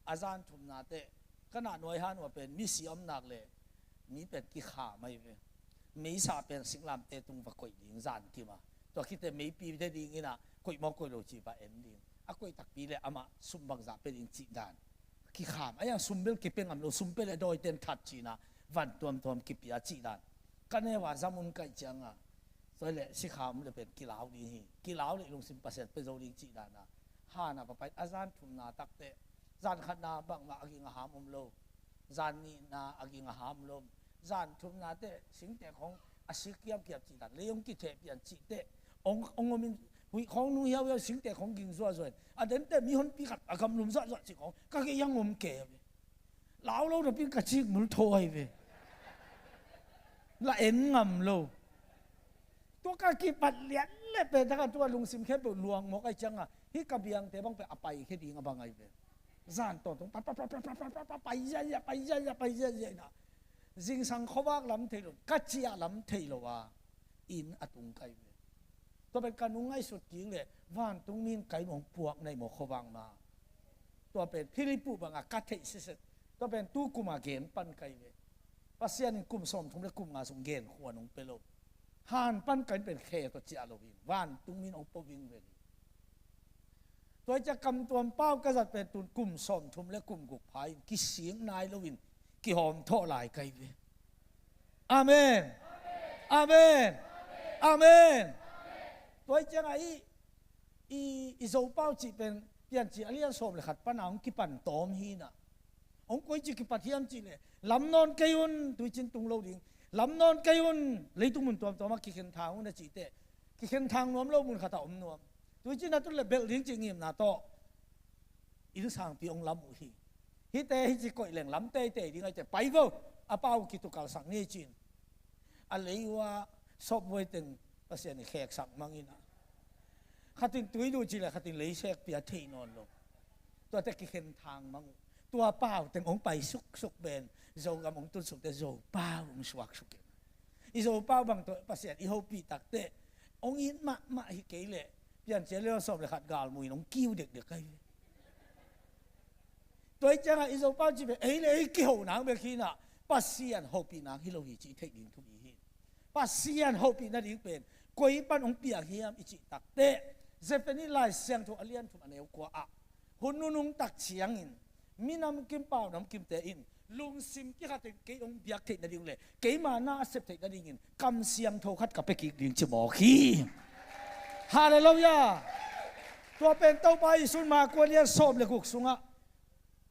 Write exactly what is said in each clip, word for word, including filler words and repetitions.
A zan thumna teh ka nahnuai han uh a pen misi a om nak leh mi pen kikham ahi ve. Meisa pen singlamteh tung va koih ding zan kim a, tua khit teh meipi te ding in ah koih maw koih lo ci va en ding. A koih takpi leh amah sum bangzah pia ding cih dan. Kikham a, a sum bel kipia ngam lo, sum pia leh dawite'n that ci-in ah van tuamtuam kipia cih dan. Ka neu a zam un ka hih ciang a, tua leh sikha om leh pen kilau ding hi. Kilau leh lungsim Pasian pia zo ding cih dan a, han ah va pai. A zan thumna tak teh zan khatna bangmah a ging a ham om lo, zan nihna a ging a ham lo, zan thumna teh singte khong a sik kiamkiam cih dan, lei hong kitheh pian cih teh hong, hong om in, huih khong nung hiauhiau, singte khong ging zuahzuah in, a den teh mihonpi khat a gamlum zuahzuah cih khong ka gei ah hong om kei a ve. Lau lo napi-in ka cikmul tho ahi ve. La en ngam lo. Tua ka kipat lian leh pen tak a tua lungsim khempeuh luang mawk ahih ciang a, hih ka biangte bang pen a paikhia ding a bang ahi ve. Zan tawntung pa, pa, pa, pai ziahziah, pai ziahziah, pai ziahziah in ah, zingsang khuavak lam thei lo, ka ciah lam thei lo a inn a tung ka hi ve. Tua pen ka nung ngaihsut kik leh vantungmi in ka inn hong puak na hi maw, khuavak mah. Tua pen Philip uh bang a ka theih siset. Tua pen tu kum a gen pan ka hi ve. Pasian in kum sawmthum leh kum nga sung genkhuan hong pia lo. Han pan ka inn pen khe tawh ciah lo hi. Vantungmi in hong pua vingveng hi. Tua hi ciang kamtuam pau ka zat pen tun kum sawmthum leh kum guk pha in kisik nai lo in kihawmthawh lai ka hi ve. Amen. Amen. Amen. Tua hi ciang a i, i, i Zopau cih pen Piancil a lian sawm leh khat pan a hong kipan tawm hi in ah, hong koici kipat hiam cih leh, lam nawn kei un, tuicin tung lo ding. Lam nawn kei un, leitung mun tuamtuam ah kikhen thang un a cih teh, kikhen thang nuam lo mun khat ah om nuam. Tuicin a tun leh belh ding cih ngimna tawh innsangpi hong lam uh hi. Hihte hici koih leng lam teitei ding ahih teh pai vo, a pau kitukalsak ni ci-in. A lei uh a sawpvuai teng Pasian in kheksak mang in ah, khat in tui duh cih leh khat in lei sek pia thei nawn lo. Tuate kikhen thang mang uh. Tua pau teng hong pai suksuk pen Zogam hong tunsuk teh Zopau hong suaksuk in. I Zopau bang tawh Pasian i hopih tak teh hong it mahmah hi kei leh Piancil a lian sawm leh khat galmui in hong kiu dekdek ahi ve. Tua hi ciang a i Zopau cih pen ei leh ei kiho nang bek hi in ah, Pasian hopih nang hi lo hi cih i theih ding thupi hi. Pasian hopih nading pen koi pan hong piang hiam i cih tak teh, Zephaniah Lai Siangtho a lian thum a neu kua ah, hun nunung tak ciangin minam kim pau nam kimte in lungsim kikhat teng kei hong biak theih nading leh keima na a sep theih nadingin kam siangtho khat ka pia kik ding ci mawk hi. Halleluiah. Tua pen Topa Jesu in Marka a lian sawm leh guk sungah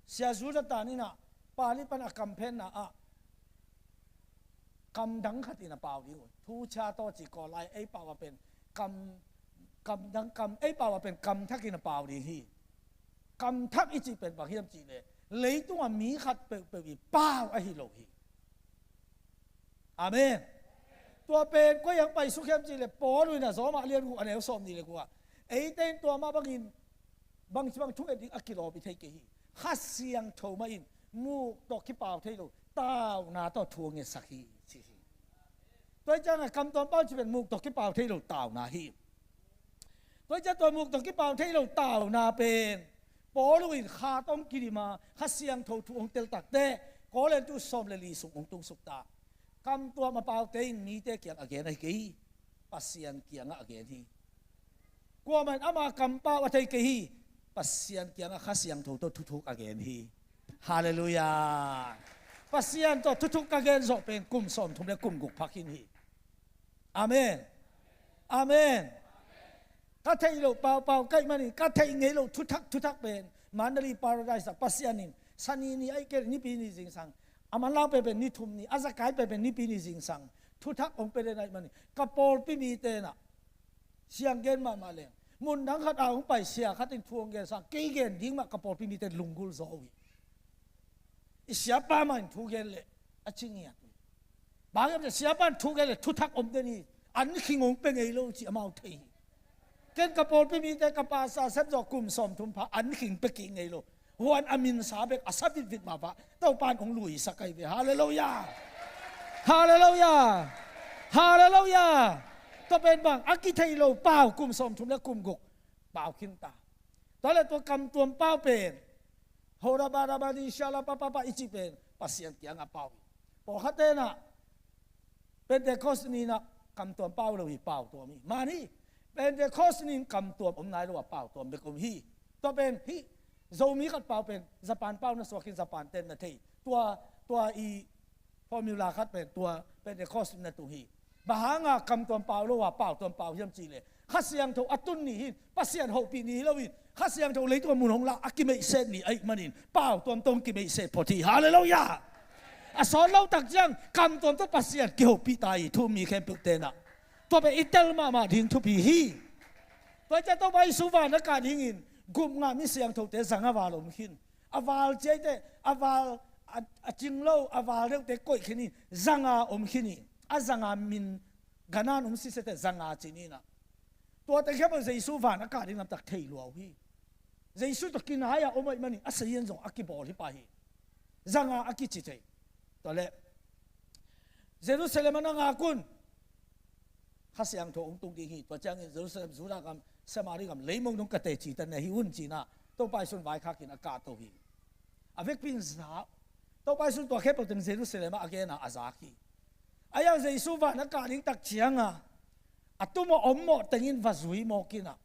Sia Jonathan in ah Pali pan a kamphenna ah kam dang khat in a pau ding uh. Thucha tawh ci Kawl lai, ei pau a pen kam, kam dang kam, ei pau a pen kam thak in a pau ding hi. Kam thak i cih pen bang hiam cih leh, leitung a mi khat peuhpeuh i pau ahi lo hi. Amen. Tua pen koi ah hong paisuk hiam cih leh, Paul in a Roma a lian guk a neu sawm nih leh guk ah, eite in tua mah bangin bangci bang thunget ding a kilawm i thei kei hi. Kha Siangtho mah in muk tawh kipau thei lo tauna tawh thu a ngetsak hi ci hi. Tua hi ciang a kamtuam pau cih pen muk tawh kipau thei lo tauna hi. Tua hi ciang tua muk tawh kipau thei lo tauna pen Paul in kha tawh hong kidim a, Kha Siangtho thu hong tel tak teh Korin tu sawm leh li sung hong tungsuk ta. Kamtuam a paute in mite kiang a gen ahi kei hi. Pasian kiangah a gen hi. Kuamah in ama kampau a thei kei hi. Pasian kiangah Kha Siangtho tawh thuthuk a gen hi. Halleluiah. Pasian tawh thuthuk ka gen zawh pen kum sawmthum leh kum guk phak hi in hi. Amen. Amen. Ka theih loh paupau ka hih manin ka theih ngei loh thuthak thuthak pen Mandalay Paradise ah Pasian in Sani ni ahih kei leh Nipi ni zingsang, a manlang penpen ni thum ni, a zakai penpen Nipi ni zingsang thuthak hong pia den ahih manin ka pawlpi mite in ah siang gen mahmah leng, mun dang khat ah hong pai sia khat in thu hong gensa, kei gen ding mah ka pawlpi mite lunggulh zaw uh hi. I siapa mah in thu gen leh a ci ngiat uh hi. Bang hiam cih leh siapa in thu gen leh thuthak om den hi. An khing hong pia ngei lo cih amau thei hi. Ken ka pawlpi mite ka pastor sem zawh kum sawmthum pha an khing pia kik ngei lo. Huan a minsa bek a sa vitvit mah pah Topa in hong luisak ahi ve. Halleluiah. Halleluiah. Halleluiah. Tua pen bang a kitheih lo pau kum sawmthum leh kum guk pau khin ta. Tua leh tua kamtuam pau pen Hoda bada badi shala pa pa pa i cih pen Pasian kiangah pau hi. Pawlkhat tenah Pentecost ni-in ah kamtuam pau lo hi, pau tuam hi. Mani Pentecost ni-in kamtuam om nai lo a, pau tuam bek om hi. Tua pen hih Zomi khat pau pen Japan pau na suak in Japan ten na thei. Tua, tua i formula khat pen tua Pentecost na tung hi. Bang hanga kamtuam pau lo a, pau tuam pau hiam cih leh, Kha Siangtho a tun ni hi in, Pasian hopih ni hi lo in, Kha Siangtho leitung a mun hong lak a kimeihset ni ahih manin, pau tuam tawh kimeihset phot hi. Halleluiah. A sawt lo tak ciang kamtuam tawh Pasian kihopih ta hi, thu um mi khempeuh tenah. Tua pen i tel mahmah ding thupi hi. Tua ciang Topa Jesu van a kah dingin gupngah mi siangthote zanga val om khin. A val ciaite, a val, a, a cing lo, a val deuhte koih khin in, zanga om khin hi. A zanga min, Kanaan um sisete zanga ci ni in ah. Tua teng khempeuh Jesu van a kah ding lamtak thei lua uh hi. Jesu tawh kinai-a om ahih manin a sazian zong a kibawl hi pah hi. Zanga a kici thei. Tua leh Jerusalem ah na ngak un. Kha Siangtho hong tung ding hi. Tua ciangin Jerusalem, Judah gam, Samaria gam, leimong dong ka teci ta na hi un ci-in ah Topa Jesu in vaikhak in a kahto hi. A vekpi in za, Topa Jesu in tua khempeuh teng Jerusalem ah a gen a, a zak hi. Ahi hang Jesu van a kah ding tak ciangin a tum a om mawh tengin va zui mawk in ah,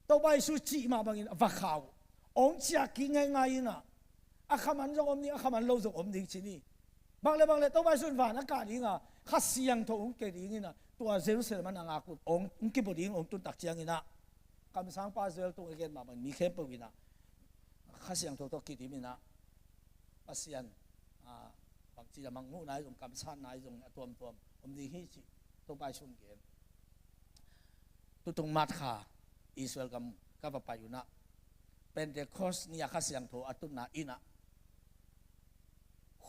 Topa Jesu cih mah bangin va khau. Hong ciah kik ngeingai in ah, a khaman zong om ding, a khaman lo zong om ding ci ni. Bang leh bang leh Topa Jesu in van a kah ding a, Kha Siangtho hong keh ding in ah, tua Jerusalem ah na ngak un, hong, hong kibua ding, hong tun tak ciangin ah, kamsangpa Joel tung a gen mah bangin mi khempeuh in ah Kha Siangtho tawh kidim in ah, Pasian, ah, bangci a mangmuhna ahi zong, kamsatna ahi zong, a tuamtuam om ding hi cih Topa Jesu in gen. Tutung March kha Israel gam ka va pai un ah, Pentecost ni-a Kha Siangtho a tunna inn ah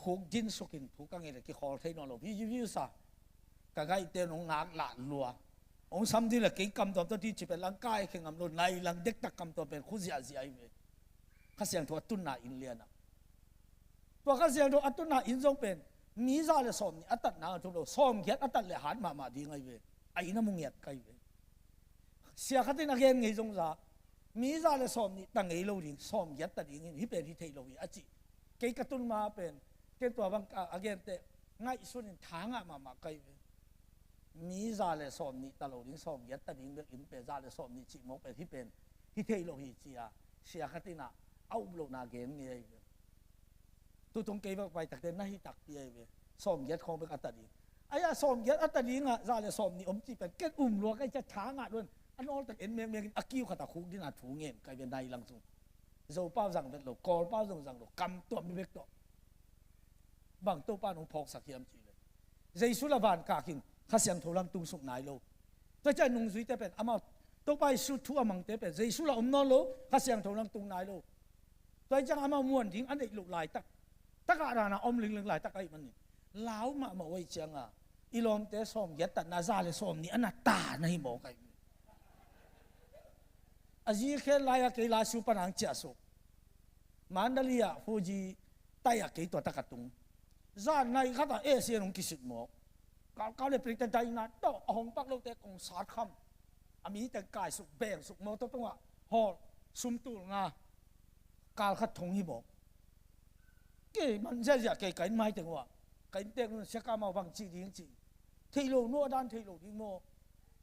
khukdin sukin thu ka nget leh kikhawl thei nawn lo. Viu viu sa, ka gaihte in hong ngaklah lua. Hong sam dih leh kei kamtuam tawh dih ci pen lang kai khe ngam lo, nai lang dektak kamtuam pen khu ziahziah ahi ve. Kha Siangtho a tunna inn lian ah. Tua Kha Siangtho a tunna inn zong pen mi za leh sawmnih a tatna a thup lo, sawmgiat a tat leh hat mahmah ding ahi ve. A inn a mu ngiat ka hi ve. Sia khat in a gen ngei zong za, mi za leh sawmnih ta ngei lo ding, sawmgiat ta ding in, hih pen hi thei lo hi a ci. Kei ka tun ma pen, ken tua bang a, a gen teh ngaihsun in tha ngah mahmah ka hi ve. Mi za leh sawmnih ta lo ding, sawmgiat ta ding bek inn pen, za leh sawmnih cih mawk pen, hih pen hi thei lo hi ci-a sia khat in ah a up lohna gen ngei ahi ve. Tutung kei bek pai takte na hi takpi ahi ve. Sawmgiat khawng bek a ta ding. Ahi a sawmgiat a ta ding ah, za leh sawmnih om cih pen ken um lua ka hi cia, tha ngah lua in, a nawl tak en mekmek in a kiu khat ah khukdin a thu ngen ka hi ve, nai lang sung. Zo pau zang vet lo, Kawl pau zong zang lo, kamtuam bek tawh. Bang Topa in hong phawksak hiam cih leh, Jesu la van kah khin, Kha Siangtho lam tung suk nai lo. Tua ciang nungzuite pen amau, Topa Jesu thu a mangte pen Jesu la om nawn lo, Kha Siangtho lam tung nai lo. Tua ciang amau muan ding a neih loh laitak, tagah dan a om lingling laitak ahih manin, lau mahmah uh ahih ciangin, i lawmte sawmgiat tatna za leh sawmnih a na ta na hi mawk ahi. A zi khen lai-a kei lai su pan ang ciah suk. Mandalay ah Fuji tai ah kei tua tak a tung. Zan nai khat ah A C in hong kisik mawk. Kalkal le prik te daina tawh a hong pak lote kong sat kham. A mi teng kai suk, beng suk, mawtaw tungah hawl, sum tul nga. Kal khat thong hi mawk. Kei man ziahziah kei ka inn mai teng uh ah. Ka inn tek nun siaka mau bang ci ding ci. Thei lo, nu a dan thei lo ding maw.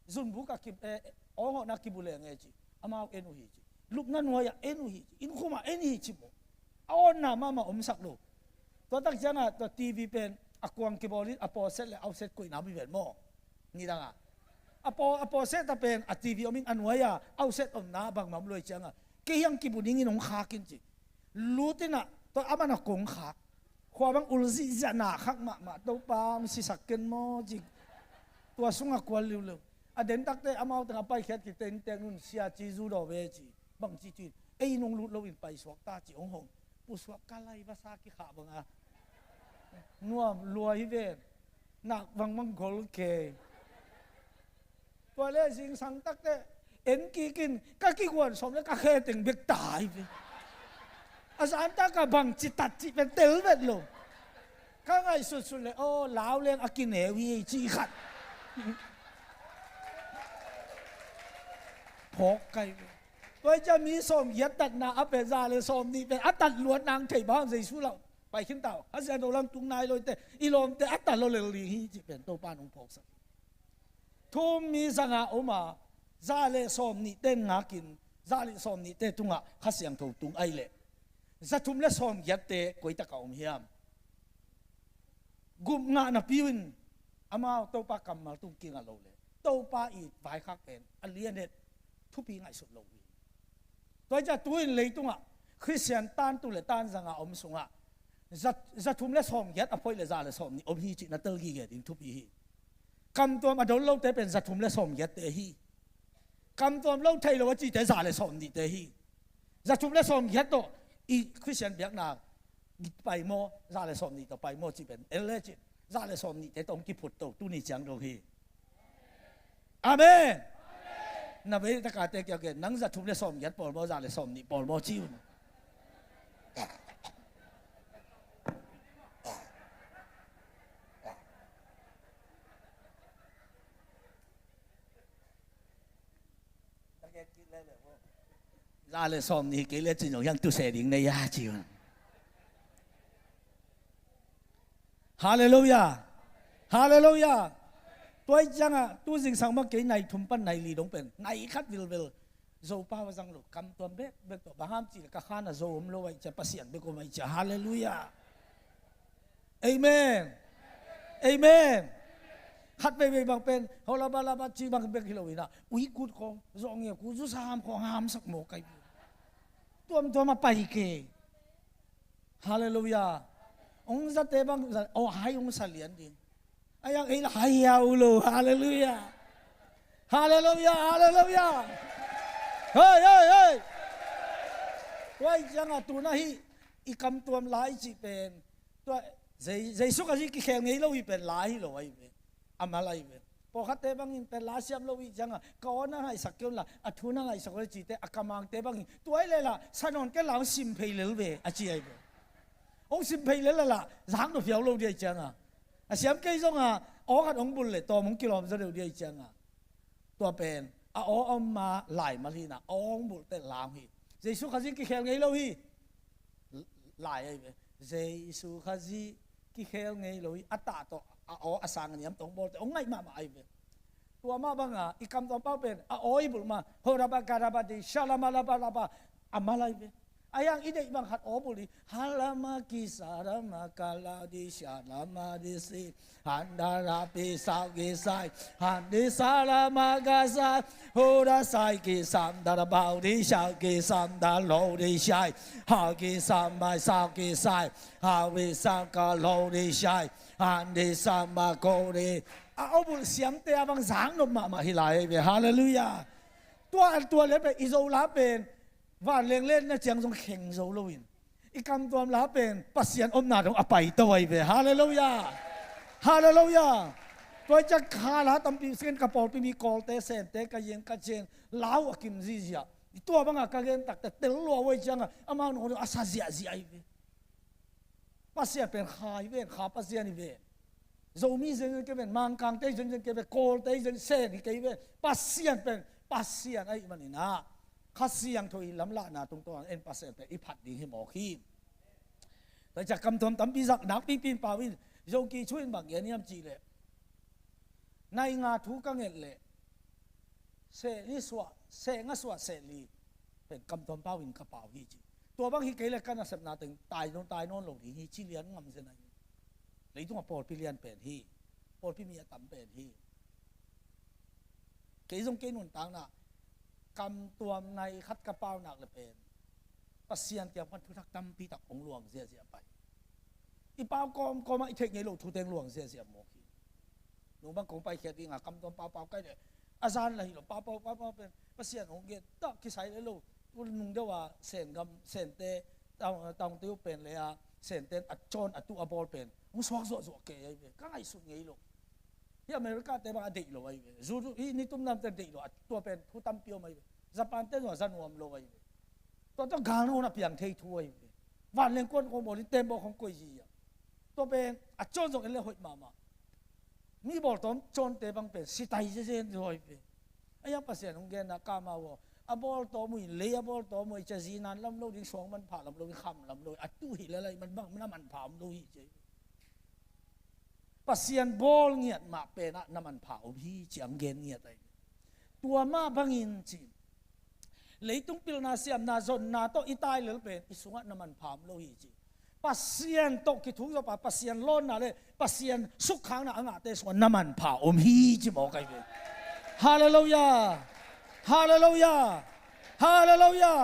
Zunbuk a ki, eh, awng hawhna kibu leng e ci. Amau en uh hi ci. Lupna nuai ah en uh hi ci. Inn khum ah en hi ci maw. A awnna mahmah omsak lo. Tua tak ciangin tua T V pen a kuang kibawl in a pawset le auset koihna mi ven maw. Nidang a. A paw, a pawset a pen a T V om in a nuai a auset omna bangmah om lo ahih ciangin. Kei hiang kibu dingin hong khak in ci. Lut in ah, tua a man a kong khak. Khua bang ul zihziah na khak mahmah, Topa hong sisak ken maw ci. Tua sungah kual liuliu. A den takte amau teng a paikhiat kik tengteng nun sia ci zu daw ve ci. Bang ci ci. Ei nong lut loin paisuak ta ci hong hong. Pusuak ka lai vasa kikhah bang a. Nuam lua hi ven. Nak bangmah gol kei. Tua le zingsang takte en kikin ka kiguan sawm le ka khe teng bek tai ve. A zan tak a bang ci tat ci pen tel vet lo. Ka ngaihsutsut le aw, lau leng a kineu hi ci khat. Phawk kai ve. Tua hi ciang mi sawmgiat tatna a pen za le sawmnih pen a tat luat nang thei bang Jesu lau pai khin tau. A siangtho lam tung nai lo hi te, i lawmte a tat lo lel ding hi cih pen Topa nong phawksak. Thu um mi zanga om a, za le sawmnihte ngakin, za le sawmnihte tungah Kha Siangtho tung ahih leh za thum le sawmgiatte koi takah om hiam? Gup ngah napi-in amau Topa kammal tung kingah lo le Topa i vaikhak pen a lian het thupi ngaihsut lo hi. Tua hi ciang tu-in leitungah Khristian tan tul le tan zanga om sungah za, za thum le sawmgiat a phoih le za le sawmnih om hi cih na tel gige ding thupi hi. Kamtuam a don lote pen za thum le sawmgiatte hi. Kamtuam lo thei lo a cite za le sawmnihte hi. Za thum le sawmgiat tawh i Khristian biakna pai maw, za le sawmnih tawh pai maw cih pen en le cin za le sawmnihte tawh hong kiphut to tuni ciang dong hi. Amen. Na vei takate kiak gen, nang za thum le sawmgiat pawl maw, za le sawmnih pawl maw ci un. Za le sawmnih kei le cin zong hiang tu se ding nei a ci un. Halleluiah. Halleluiah. Tua hi ciangah tu zingsang bang kei nai thum pan nai li dong pen nai khat vilvel Zopau a zang lo, kamtuam bekbek tawh, bang hang hiam cih leh ka khan a zo om lo ahih ciang, Pasian bek om ahih ciang. Halleluiah. Amen. Amen. Khat veivei bang pen hawlaba laba ci bang bek hi lo in ah, ui kut khawng, zawh ngiau kut, zu sam khawng hamsak mawk ahi. Tuamtuam a pai kei. Halleluiah. Hong zate bang, aw hai hong sa lian ding. A yang ei la hai hia uh lo. Halleluiah. Halleluiah. Halleluiah. Hei, hei, hei. Tua hi ciangah tu-in ah hih i kamtuam lai cih pen, tua Je-, Jesu Khazih kikhel ngei lo hi pen lai hi lo ahi ve. A mal ahi ve. Pawlkhatte bangin pen la siam lo hi ciangah, ka aw na ngaihsak kei un la, a thu na ngaihsak un la cite, a kamangte bangin tua hi leh la sa nawn kei la, hong sim phei lel ve a ci ahi ve. Hong sim phei lel la la, zak nop hiau lo ding ahi ciangah, a siam kei zongah aw khat hong bulh leh tawm hong kilawm zaw deuh ding ahi ciangah, tua pen a aw a om ma lai mal hi in ah, aw hong bulh teh la hong hi. Jesu Khazih kikhel ngei lo hi. Lai ahi ve. Jesu Khazih kikhel ngei lo hi. A tah tawh a aw a sang a niam tawh hong bawlte hong ngaih mahmah ahi ve. Tua mah bangah i kamtuam pau pen a aw i bulh ma, horaba karaba di shalama laba laba, a mal ahi ve. A yang i deih bang khat aw bulh hi. Halama kisarama kala di shalama di si. Handara pisau kisai, handi salama kasai, hura sai kisam dara bau di shau kisam da lo di shai, ha kisam mai sau kisai, ha wi sam ka lo di shai, handi sama ko di. A aw bulh siamte a bang zak nop mahmah hi lai ve. Halleluiah. Tua an tua le pen i Zo la pen vanleng len na ciang zong kheng zo lo in, i kamtuam la pen Pasian omna dong a paito ahi ve. Halleluiah. Halleluiah. Tua hi ciang kha la tampi seken ka pawlpi mi Kawlte, Sente, Kayin, Kachin, Lau a kim zizia. Tua bangah ka gen takte tel lua uh ahi ciangah amau nawh a sa ziahziah ahi ve. Pasian pen kha hi ve, kha Pasian hi ve. Zomi zenzen kei ve, Mangkangte zenzen kei ve, Kawlte zenzen hi kei ve. Pasian pen Pasian ahih manin ah Kha Siangtho i lamlahna tungtawn en Pasian pen i phat ding hi mawk hi. Tua hi ciang kamtuam tampi zak nakpipi in pau in, Zo Ki Chu in bang gen hiam cih leh, nai nga thu ka nget leh seh li suah, seh nga suah seh li pen kamtuam pau in ka pau hi ci. Tua bang hi kei leh ka nasepna teng tai nawn, tai nawn lo ding hi ci lian ngam zen ahi. Leitungah pawlpi lian pen hi. Pawlpi mi a tam pen hi. Kei zong kei nuntakna kamtuam nai khat ka pau nak le pen Pasian kiang pan thuthak tampi tak hong luang ziahziah pai. I pau kawmkawm ah i theih ngei lo thu teng luang ziahziah mawk hi. Nung bang kong paikhiat ding a kamtuam paupau kai leh a zan la hi lo, paupau paupau pen Pasian hong gen tak kisai le lo. Tu nung deuh a Sen gam, Sente, Taung, Taung Teu pen le a Sente a cawn a tu a bawl pen hong suak zuahzuah kei ahi ve. Ka ngaihsut ngei lo. Hi America te bang a deih lo ahi ve. Zu hi nitum namte deih lo, a tua pen thu tampi om ahi ve. Japan te zong a za nuam lo ahi ve. Tua tua galno na piang thei thu ahi ve. Vanleng kuan kong bawl in tembawk hong koih hi a. Tua pen a cawn zong en le hoih mahmah. Mi bawltawm cawnte bang pen sitai zezen zaw hi ve. A yang Pasian hong genna kama uh aw, a bawl tawm uh in, lei a bawl tawm uh i cia zinan lam lo ding, suang manpha lam lo ding, kham lam lo ding, a tu hi le lai man bang na manpha om lo hi cia. Pasian bawl ngiat mah penah na manpha om hi ci ang gen ngiat ahi. Tua mah bangin ci, leitung pilna siamna zonna tawh i tai lel pen i sungah na manpha om lo hi ci. Pasian tawh kithuk zawpa Pasian lawnna le Pasian sukkhakna a ngahte sungah na manpha om hi ci mawk ahi ve. Halleluiah. Halleluiah. Halleluiah.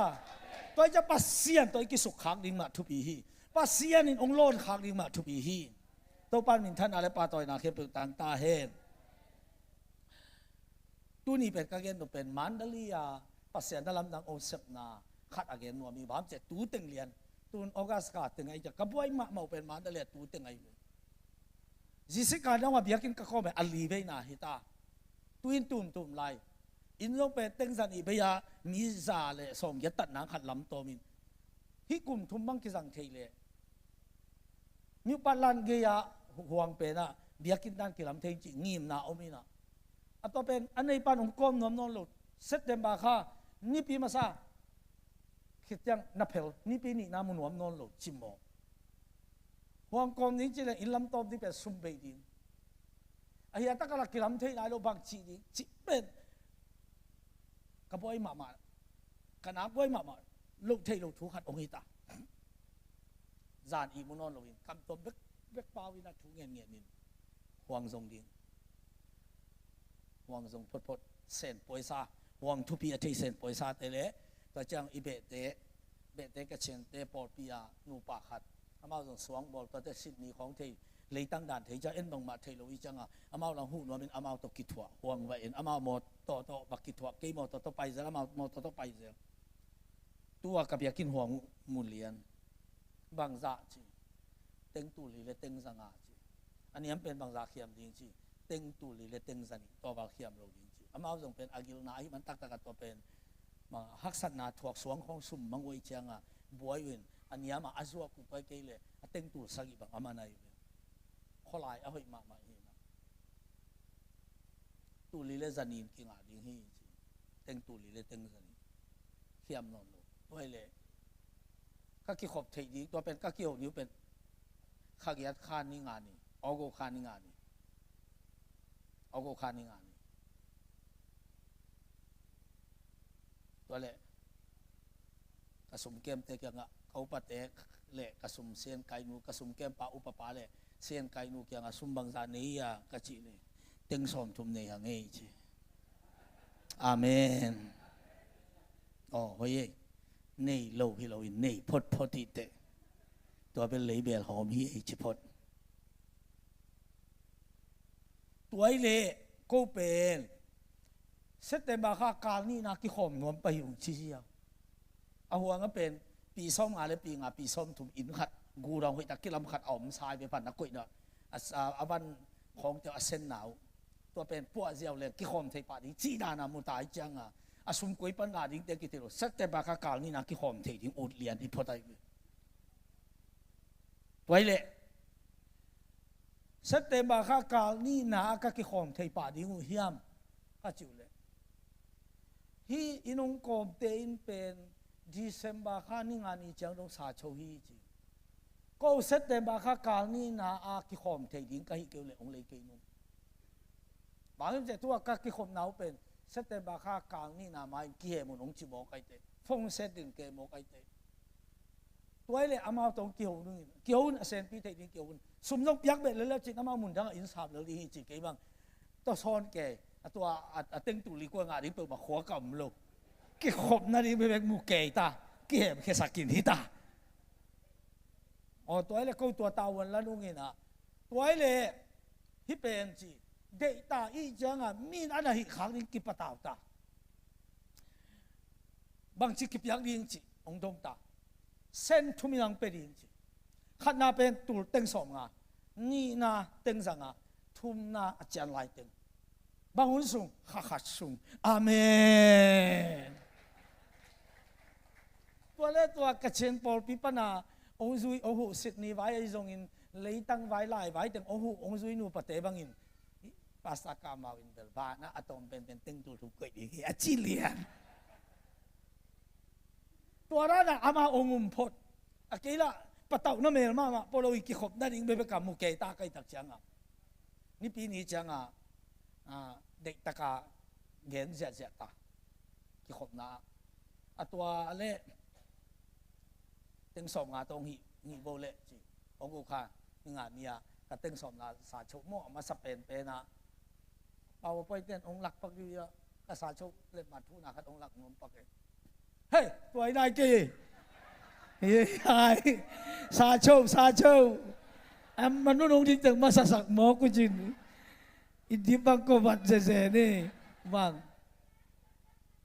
Tua i cia Pasian tawh i kisukkhak ding mah thupi hi. Pasian in ong lawnkhak ding mah thupi hi. Topa in minthanna le pahtawina khempeuh tang ta hen. Tuni pen ka gen nop pen Mandalay a Pasian na lamdang ong sepna khat a gen nuam hi. Bang hang hiam cih leh tu teng lian, tun August kha teng ahi cia, ka buai mahmah uh pen Mandalay a tu teng ahi ve. Jessica dong a biakinn ka khawm a li veina hi ta. Tu in tumtum lai. Inn zong pen teng zan i bei a mi za le sawmgiat tat nang khat lam tawm in. Hih kum thum bang kizang thei leh mi upat lan gei-ah huang penah biakinn dan kilam thei cih ngimna om inah. A tua pen a neipan hong kawm nuam nawn lo. September kha nipi masa khit ciang na phel, nipi nihna mu nuam nawn lo cimawh. Huang kawm ding cih le inn lam tawm ding pen sum bei ding. A hia taka la kilam thei nai lo bang cih ding cih pen ka buai mahmah, ka nak buai mahmah loh thei lo thu khat hong hi ta. Zan i mu nawn loin kam tuam vek vek pau in a thu ngen ngen in huang zong ding. Huang zong photphot sen paisa, huang thupi a thei sen paisa te le tua ciang i behte, behte ka ciante pawlpi a nupa khat amau zong suang bawl tuate Sydney khawng thei, leitang dan thei ciang en bangmah thei lo i cianga amau lang huh nuamin amau tawh kithuah, huang va en, amau mawtaw tawh va kithuah, kei mawtaw tawh paizel, amau mawtaw tawh paizel. Tua ka biakinn huang uh mu lian. Bangzah ci, teng tul li le teng zanga ci. A niam pen bangzah khiam ding ci, teng tul li le teng zanih tua val khiam lo ding ci. Amau zong pen a gilna ahi man taktak a tua pen ma haksatna thuak suang khawng sum mang uai cianga buai uin a niam a a zuak uh pai kei le a teng tul sagih bang a man ahi uin. Khualai a hoih mahmah hi na. Tul li le zanin kingah ding hi ci. Teng tul li le teng zanin khiam nawn lo. Tua hi le ka kikhop theih ding, tua pen ka kiho ni uh pen kha giat kha ni nga ni, August kha ni nga ni. August kha ni nga ni. Tua le ka sum kemte kiangah ka upate le ka sum sian kainu, ka sum kempa upapa le sian kainu kiangah sum bangzah nei a ka cih le teng sawmthum nei hang ei ci. Amen. Aw hoi ei. Nei lo hi loin nei photphot hi teh. Tua bel lei bel hawm hi ei ci phot. Tua hi leh ko pen September kha kal nihna kikhawm nuam pah hi ung ci hi a. A huang a pen pi sawm nga le pi nga, pi sawm thum inn khat gurang hoihtak kilam khat a om sai ve pan a koihna a, a, a van khawngte a senna uh. Tua pen puah ziau leng kikhawm thei pah ding cih dana mu ta hi cianga a sum koi pan ngah dingte kithei lo. September kha kal nihna kikhawm thei ding ut lian hi phot ahi ve. Tua hi leh September kha kal nihna a ka kikhawm thei pah ding uh hiam ka cih uh leh hih i nungkawmte in pen December kha ni nga ni ciang dong sa cho hi ci. Ko September kha kal nihna a kikhawm thei ding ka hi kei uh leh hong lei kei nung. Bang hiam cih leh tua ka kikhopna uh pen September kha kal nihna ma-in kihem un hong ci mawk ahi teh. Phone set ding ke mawk ahi teh. Tua hi leh amau tawh kiho ding in, kiho in a senpi theih ding kiho in. Sum zong piak beh lel leu cin amau mun dangah inn sap lel ding hi ci kei bang. Tua sawn kei a tua a, a teng tul li kua ngah ding peuhmah khua ka om lo. Kikhopna ding bekbek mu kei ta. Kihemkhiasak in hi ta. Aw tua hi leh ko tua tavuan la nung in ah. Tua hi leh hih pen ci. Deihta ih ciangah min a na hih khak ding kipatau ta. Bangci kipiak ding ci hong dong ta. Sen thum in hong pia ding ci. Khatna pen tul teng sawm nga, nihna teng zanga, thumna a cian lai teng. Bang hun sung, kha khat sung. Amen. Tua le tua ka cin pawlpi pana hong zui, hong huh Sydney vai ahi zongin leitang vai lai vai teng hong huh hong zui nupate bangin Pastor Kamau in bel vana a tawm penpen teng tul thum koih ding hi a ci lian. Tua dan a amau hong um phot. A kei lah patauhna mel mahmah pua lo hi, kikhopna ding bekbek a mu kei ta, ka hih tak ciangah. Nipi ni ciangah, ah, deihtak a gen ziahziah ta. Kikhopna ah. A tua leh teng sawmnga tawh hong hih, hong hih bo leh ci. Hong uh kha, ni nga ni-a ka teng sawmnga sa choh maw, a masa penpen ah PowerPoint ten hong lak pak dih a, ka sa choh letmat thuna khat hong lak nuam pak e. Hei, tua i nai kei. Hei, hei. Sa choh, sa choh. Am, manun hong ding teng masasak mawk uh cin. I dip bang ko vat zeze ni. Bang.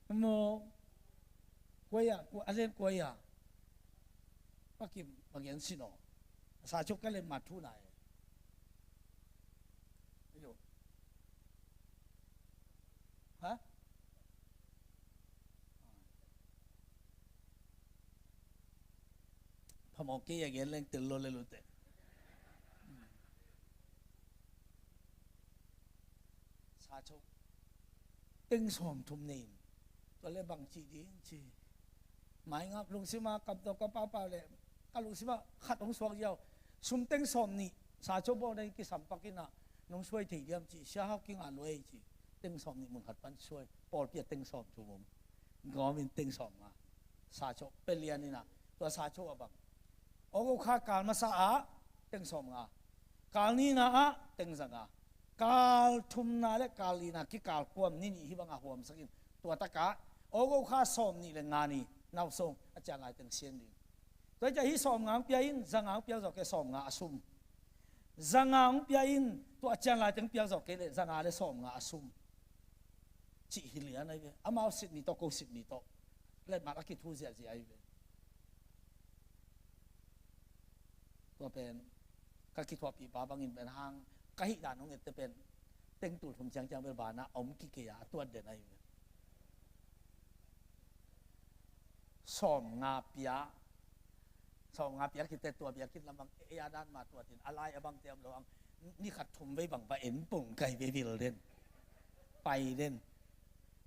Maw. Kua ia, kua, a len kua ia. Pakim, bang ian sin aw. Sa choh ka letmat thuna e. Ayo. Ha? Phamawh kei a gen leng tel lo le lute. Sa choh. Teng sawmthum nei in. Tua le bang ci ding ci. Mai ngap lungsim a kam tawh ka pau pau le. Ka lungsim ah khat hong suak ziau. Sum teng sawmnih. Sa choh bawl na in kisam pak in ah. Nong suai thei diam ci. Sia hau kinga luai ci. Teng sawmnih mun khat pan suai. Pawlpi ah teng sawmthum om. Gawm in teng sawmnga. Sa choh pia lian in ah. Tua sa choh a bang. August kha kal masa ah teng sawmnga. Kal nihna ah teng zanga. Kal thumna le kal lina kikal kuam ni nih hih banga huamsak in. Tua takah August kha sawmnih le nga ni. Nausong a cian lai teng sian ding. Tua hi ciah hih sawmnga hong pia in, zanga hong piak zawh kei, sawmnga a sum. Zanga hong pia in, tua a cian lai teng piak zawh kei le, zanga le sawmnga a sum. Cih hi lian ahi ve. Amau sit ni tawh, ko sit ni tawh. Letmat a kithu ziahziah ahi ve. Tua pen, ka kithuahpih pa bangin pen hang, ka hih dan hong ette pen, teng tul thum ciangciang bel bana a om kikei a, a tuat den ahi ve. Sawmnga pia. Sawmnga pia kite tua biakinn lamang ei a dan ma tuatin a lai a bangte om lo ang. Ni khat thum vei bang va en pong kai vei vil den. Pai den.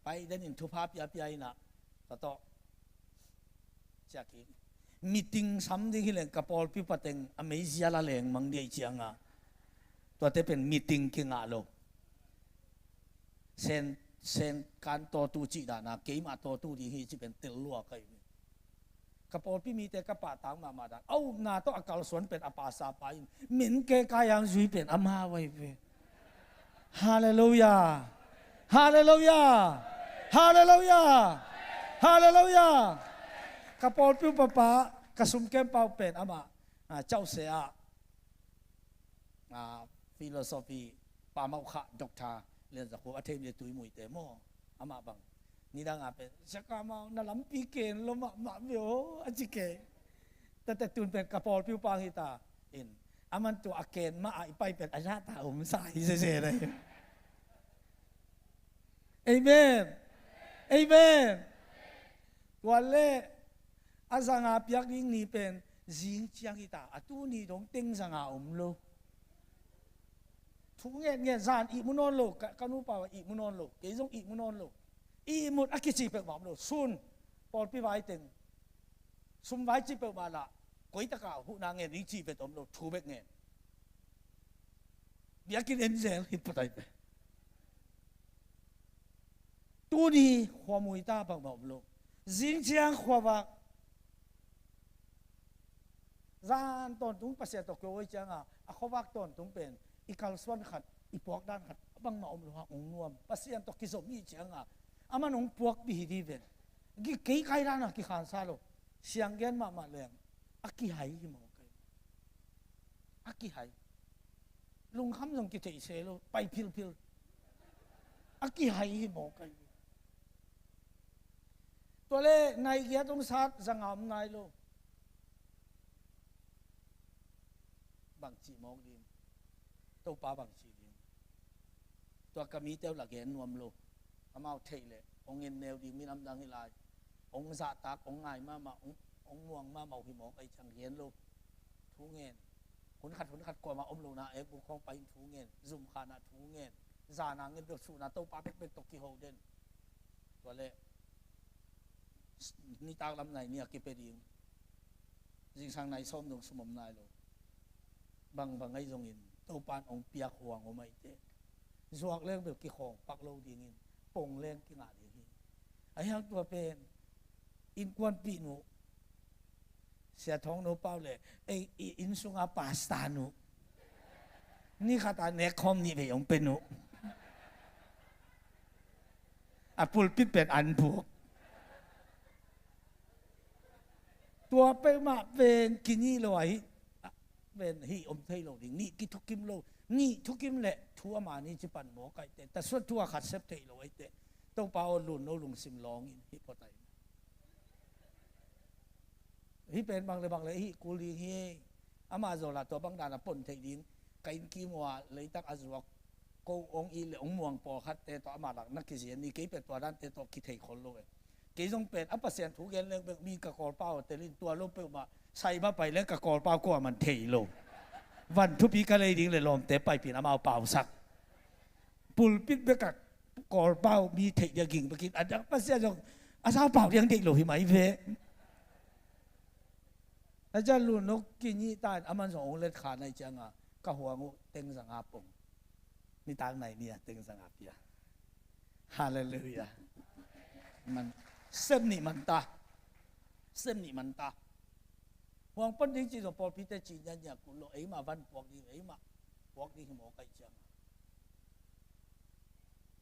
Pai den in thupha piapia in ah. Tua tawh. Ciak hi. Meeting sam ding hi leng ka pawlpi pateng a meizia la leng mang dih cianga. Tuate pen meeting kingah lo. Sen, sen kan tawtu cih dana, keimah tawtu ding hi cih pen tel lua ka hi. Ka pawlpi mite ka pahtak mahmah dan. A upna tawh a kalsuan pen a pasa pa in, min ke kai ang zui pen amau ahi ve. Halleluiah. Halleluiah. Halleluiah. Halleluiah. Ka pawlpi upa pa, ka sumkem pa uh pen amah, ah, Causia ah, ah, philosophy, pamauh kha, doctor, Lian Za Khup a theimi a Tuimuite maw, amah bang. Nidang a pen, Sia Kam Mau, na lampi ken lo mahmah ve aw, a ci kei. Tate tun pen ka pawlpi upa hi ta in. Aman tua a ken mah a i pai pen a zahta om sa hi zeze na hi. Amen. Amen. Tua le a zanga piak ding ni pen zing ciang hi ta, a tu ni dong teng zanga om lo. Thu ngen ngen zan ihmu nawn lo, ka, ka nupa ihmu nawn lo, kei zong ihmu nawn lo. Ihmut a kici peuhmah om lo, sun, pawlpi vai teng. Sum vai ci peuhmah lah, koitaka huhna ngen ding ci vet om lo, thu bek ngen. Biakinn en zel hi patai pe. Tuni khuamui ta bangmah om lo. Zing ciang khuavak. Zan tawntung Pasian tawh kio oi cianga, a khuavak tawntung pen, i kalsuan khat, i puak dan khat, bangmah om lo hang ong nuam. Pasian tawh kizom i cianga, aman ong puak pi hi di ven. Gi kei kai dana kikhansa lo. Siang gen mahmah leng. A kihai hi maw kai. A kihai. Lungkham zong kitheih se lo, pai philphil. A kihai hi maw kai. Tua le nai giat hong sat zanga om nai lo. Bang cih mawk ding. Topa bang cih ding. Tua ka mite uh la gen nuam lo. Amau theih leh hong en neu ding minam dang hi lai. Hong zahtak, hong ngai mahmah, hong, hong muang mahmah uh hi mawk ahi ciang gen lo. Thu ngen. Hun khat, hun khat kuamah om lohna ekbuk khawng pai in thu ngen. Zumkhanah thu ngen. Zana ngen bek suhna Topa bekbek tawh kiho den. Tua leh Nitak lam nai nih a kipia ding. Zingsang nai sawm dong sum om nai lo. Bangbang ahi zongin Topa'n hong piak huang om ahih teh, zuak leng bel kikhawng pak lo dingin, pong leng kingah ding hi. Ahi hang tua pen innkuanpih nu, Sia Thawng No Pau le ei i inn sunga pasta nu, ni khat a nek khawm nih vei hong pia nu. A pulpit pen an buk. Tua peuhmah pen kinih lo ahi. Pen hih om thei lo ding, nih kithukim lo. Nih thukim le thu a mani ci pan mawk ahih teh, tasuan thu a khat sep thei lo ahih teh, Topa aw, lun no lungsim lawng in hih pawtai. Hih pen bang le bang le hih kul ding hi. Amah zawlah tua bang dan a pon theih ding. Ka inn kim uh ah leitak a zuak ko hong it le hong muang pawlkhatte tawh amah lak na kizian ni, kei pen tua dante tawh kithei khol lo e. Kei zong pen a Pasian thu gen leng bek mi ka kawlpau a telin tua lo peuhmah sai mah pai leng ka kawlpau kuaman thei lo. Van thupi ka lei ding le lawmte paipin amau pausak. Pulpit bek a kawlpau mi theih dia ging bekin a dang Pasian zong a saupau diang deih lo hi mai ve. A jan lu nok kinih ta in aman zong hong let kha nai cianga ka huang uh teng zanga pong. Nitak nai nia teng zanga pia. Halleluiah. Man, sem nih man ta. Sem nih man ta. Huang pon ding ci zong pawlpite ci niania kul lo, eimah van puak ding, eimah puak ding hi mawk ahih cianga.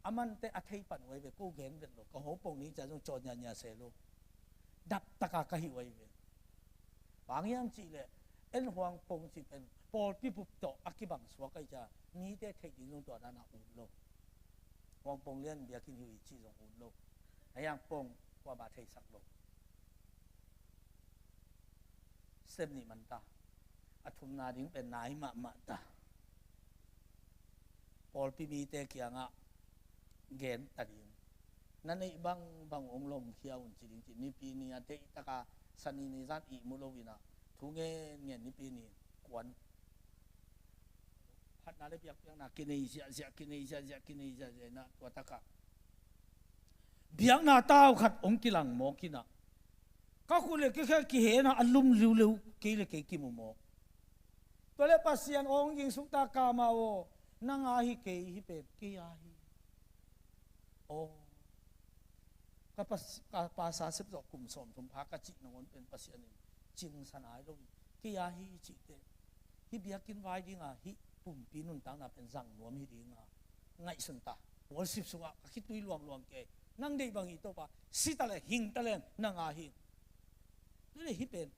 Amante a thei pan uh ahi ve, ko gen vet lo, ka ho pong ding cia zong caw niania se lo. Dap taka ka hih uh ahi ve. Bang hiam cih leh, en huang pong cih pen pawlpi bup tawh a kibang suak ahih ciang mite theih ding zong tua dan a ut lo. Huang pong lian biakinn hi uh hi cih zong ut lo. Ahi hang pong kuamah theisak lo. Sem nih man ta. A thumna ding pen nai mahmah ta. Pawlpi mite kiangah gen ta ding. Na neih bangbang hong lomkhia un ci ding ci. Nipi ni a deihtaka sani ni zan ihmu lo in ah thu ngen ngen nipi ni kuan. Phatna le biakpiakna kinei ziahziah, kinei ziahziah, kinei ziahziah in ah tua takah biakna tau khat hong kilang mawk in ah ka khut le kikhe kihen ah a lum liuleu kei le kei kimu mawk. Tua le Pasian aw hong ging suk ta, ka amah aw, nang a hi kei, hih pen kei a hi. Aw, ka pas-, ka pasa sep zawh kum sawmthum pha ka cih nangawn pen Pasian in cingsa nai lo hi. Kei a hi i cih teh, hih biakinn vai dinga hih pumpi nuntakna pen zang nuam hi dinga ngaihsun ta. Worship sungah ka khitui luangluang kei. Nang deih bang hi Topa, si ta le hing ta le nang a hi. Tua le hih pen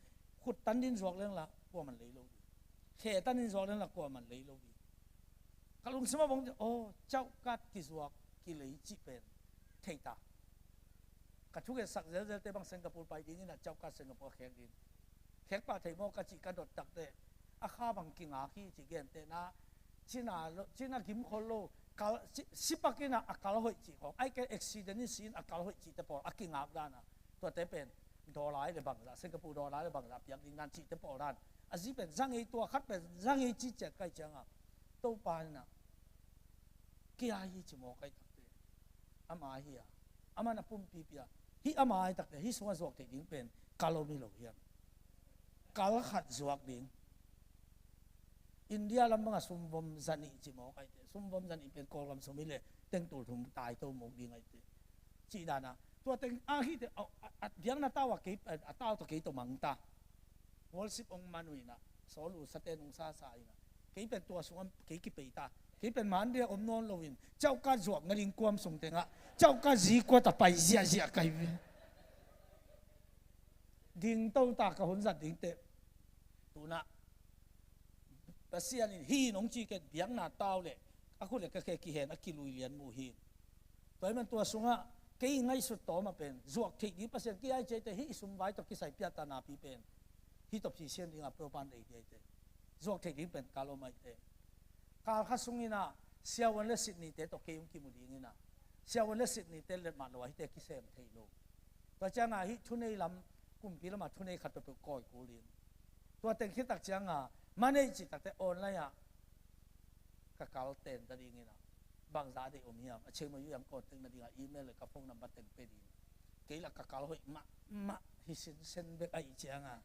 khut tan din zuak leng la kuaman lei lo ding. Khe tan din zuak leng la kuaman lei lo ding. Ka lungsim a bang, aw, cauhkat kizuak kilei cih pen thei ta. Ka thugensak zelzelte bang Singapore pai dingin ah cauhkat Singapore khek ding. Khek pah thei maw ka cih ka dot takteh a kha bang kingak hi cih gentehna, cina lo, cina gim khol lo, kal, si, sipakin ah a kal hoih cih khong, ai ke accident in si in a kal hoih cihte pawl a kingak dan ah tuate pen dollar le bangzah, Singapore dollar le bangzah piak ding dan cihte pawl dan. A zi pen zangei, tua khat pen zangei ci ciat kai cianga Topa in ah kei a hi ci maw kai takte. Ama hi a, aman a pumpi pia. Hih ama hi takte, hih sungah zuak theih ding pen kal om hi lo hiam? Kal khat zuak ding. India lam bangah sumvom zanih ci maw kai te. Sumvom zanih pen Kawlgam sum hi le tengtul thum tai to mawk ding ai te. Cih dana tua teng a hi te, a, a, a biakna tau a kei, a tau tawh kei tawh mang ta. Worship hong man uh inah, Saul uh saten hong sasa inah, kei pen tua sungah kei kipei ta. Kei pen mandia om nawn loin cauhkat zuak nading kuam sung tengah cauhkat zi kuat a pai ziahziah kai ve. Ding to ta ka hun zat ding teh. Tunah Pasian in hi nong ci ken biakna tau le a khut le ka khe kihen a kilui lian mu hi. Tua hi man tua sungah kei ngaihsut tawm a pen zuak theih ding Pasian kei ai ciai te, hih sum vai tawh kisai piata napi pen hih tawh phisian dingah Topa'n ei hi ai te. Zuak theih ding pen kal om ai te. Kal kha sung inah siavuan le sitnite tawh kei hong kimu ding inah siavuan le sitnite letmah lo a hihte kisem thei lo. Tua ciangah hih thunei lam, kumpi lamah thunei khat peuhpeuh kawi kul ding. Tua teng khit tak ciangah maneih cih takte online ah ka kal ten ta ding inah bangzah a deih om hiam, a cheng mai uh hiam, contact nadingah email le ka phone number teng pe ding. Kei lah ka kal hoih mahmah hi sinsen bek ahih cianga,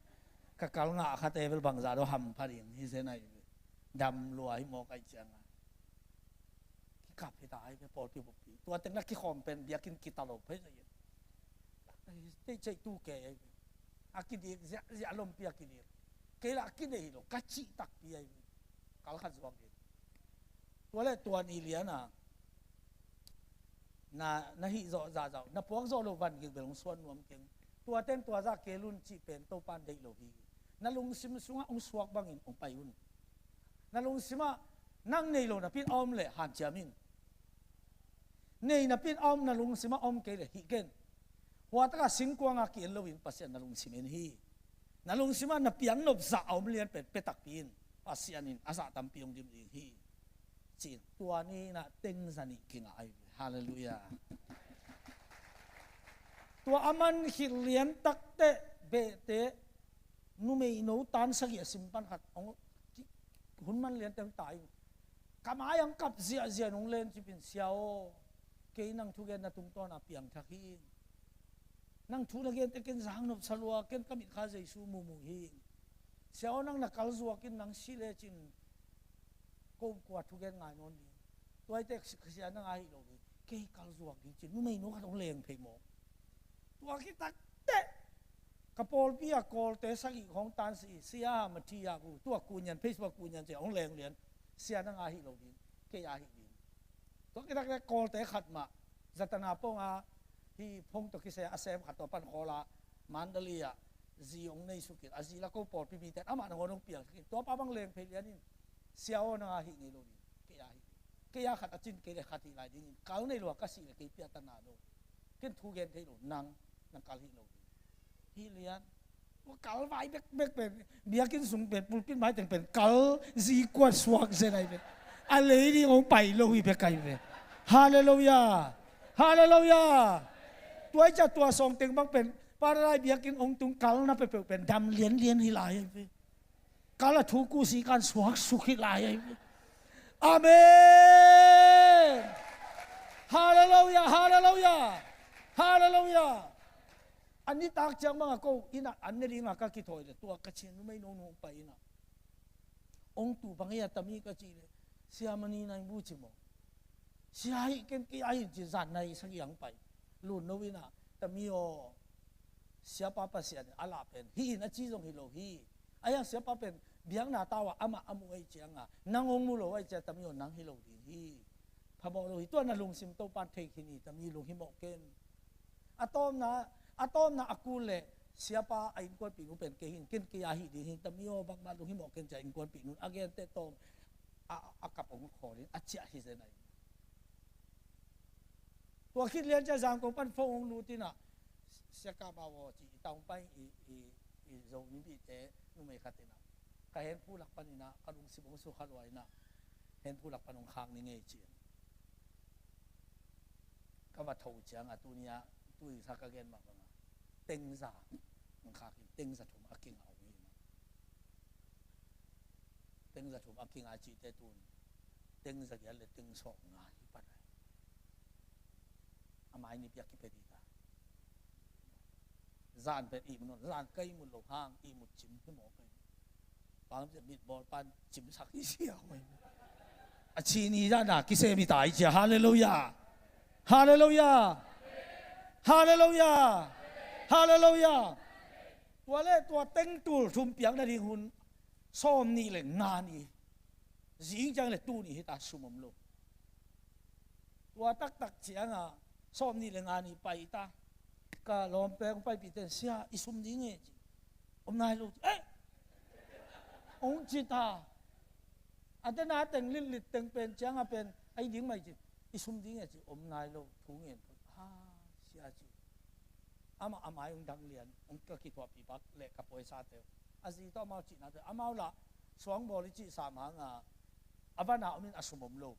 ka kal ngah khate bel bangzah dong hampha ding hi zen ahi ve. Dam lua hi mawk ahih cianga kikap hi ta ahi ve, pawlpi bukpi. Tua teng na kikhawm pen biakinn kita lo phei zah in. Tei ceih tu kei ahi ve. A kidik ziahziah lompi a kidik. Kei lah a kinei hi lo, ka cih takpi ahi ve. Kal khat zuak ding. Tua le tua ni liana na, na hih zawh zahzah, na puak zawh loh van gik bel hong suan nuam keng. Tua ten tua zah kei lun cih pen Topan deih lo hi. Na lungsim sungah hong suak bangin hong pai un. Na lungsimah nang nei lo napi a om leh hanciam in. Nei napi a om, na lungsimah om kei leh hih ken. Huataka singkuanga ki-en loin Pasian na lungsim en hi. Na lungsimah na piaknop zah a om lian pen pia takpi in, Pasian in a zah tampi hong dim ding hi. Cin tua ni na tengza nih kingah ahi. Halleluiah. Tua a man khit lian takteh behte, numei no tan sagih a sim pan khat hong hun man lian teng ta in, ka mai ang kap ziahziah nong len cipin, Sia aw, kei nang thugen na tungtawna piangthak hi. Nang thu na gente ken zang nopsa lua, ken ka mitkha Jesu muhmuh hi. Sia aw, nang na kal zuakin nang si lecin ko kua thugen ngai nawn ding. Tuaite Sia nang a hih lo ding. Kei kal zuak ding cin numei no khat hong leng phei maw. Tua khit takteh ka pawlpi a Kawlte sagih hong tan si, Sia Mathi a bu, tua kunian, Facebook kunian cia hong leng lian. Sia nang a hih lo ding, kei a hih ding. Tua khit takteh Kawlte khat mah, Zatana pong a hi phone tawh kisai a sem khat tua pan khawl a, Mandalay ah zi hong nei sukin, a zi la ko pawlpi mite amah nangawn hong piang sukin, tua pa bang leng phei lianin, Sia aw, nang a hih ngei lo ding, kei a hih ding. Kei a khat a cin kei le khat hih lai dingin, kal nei lua ka sih le kei piatana lo. Ken thu gen thei lo, nang, nang kal hih lo ding. Hih lian. Tua kal vai bekbek pen, biakinn sung pen, pulpit mai teng pen kal zi kuat suak zen ahi pen. A lei ding hong pai lo hi bek ahi pen. Halleluiah. Halleluiah. Tua i ca tua sawng teng bang pen, Paradise biakinn hong tung kalna peuhpeuh pen dam lianlian hi lai ahi pen. Kal a thu kusi kan suaksuk hi lai ahi. Amen. Halleluiah, halleluiah, halleluiah. A nitak ciang banga ko inn ah an ne dinga ka kithawi le, tua ka cin numei nonu hong pai inn ah, hong tu bang ei a tami ka cih le, Sia Mani na inn bu ci maw. Sia hi ken kei a hi ci, zan nai sagih ang pai. Lun no inn ah, tami aw, Siapa Pasian in a lah pen hi in a ci zong hi lo hi. A hiang Siapa pen biakna tau ah amah a mu ei cianga, nang hong mu lo ei cia, tami aw, nang hi lo ding hi. Phamawh lo hi, tua na lungsim Topan thei khin hi, tami lunghimawh ken. A tawmna, a tawmna a kul le, Siapa a innkuanpih nu pen kei hin, ken kei a hi ding hi, tami aw, bangmah lunghimawh ken cia innkuanpih nun a gente tawm a, a kap hong khawl in a ciah hi zen ahi. Tua khit lian cia Zangkong pan phone hong lut in ah, Sia Kap Mau aw ci, i taung pai i, i, i Zo ni bihte numei khat in ah, ka henphu lak pan in ah, ka lungsim hong sukha lua in ah, henphu lak pan hong khak ni ngei ci. Ka va tho ciang a tuni ah, tu in sa ka gen mah bang a, tengza hong khak in, tengza thum a kingah uh hi in ah. Tengza thum a kingah cihte tun tengza giat le teng sawm nga hi pan ahi. A mai ni piak kipia dita. Zan pen ihmut nawn, zan ka ihmut lo hang, ihmut cim hi mawk ahi. Bang cia mitbawl pan cimsak hi sia hoi. A ci ni zan a kisem hi ta hi cia. Halleluiah. Halleluiah. Halleluiah. Halleluiah. Tua le tua teng tul thum piak nading hun sawm nih le nga ni. Zing ciang le tu ni hi ta, sum om lo. Tua taktak cianga sawm nih le nga ni pai ta. Ka lawmte kong paipih ten, Sia, i sum ding e ci. Om nai lo ci. Eh! Ong ci ta. A tena teng litlit teng pen cianga pen ai ding mai ci. I sum ding e ci. Om nai lo, thu ngen phot. Ha, Sia ci. Amah a mai hong dang lian, hong ka kithuahpih pak le ka pawisate. A zi tawh amau cihnate, amau lah suangbawl i cih sam hanga, a van a om in a sum om lo.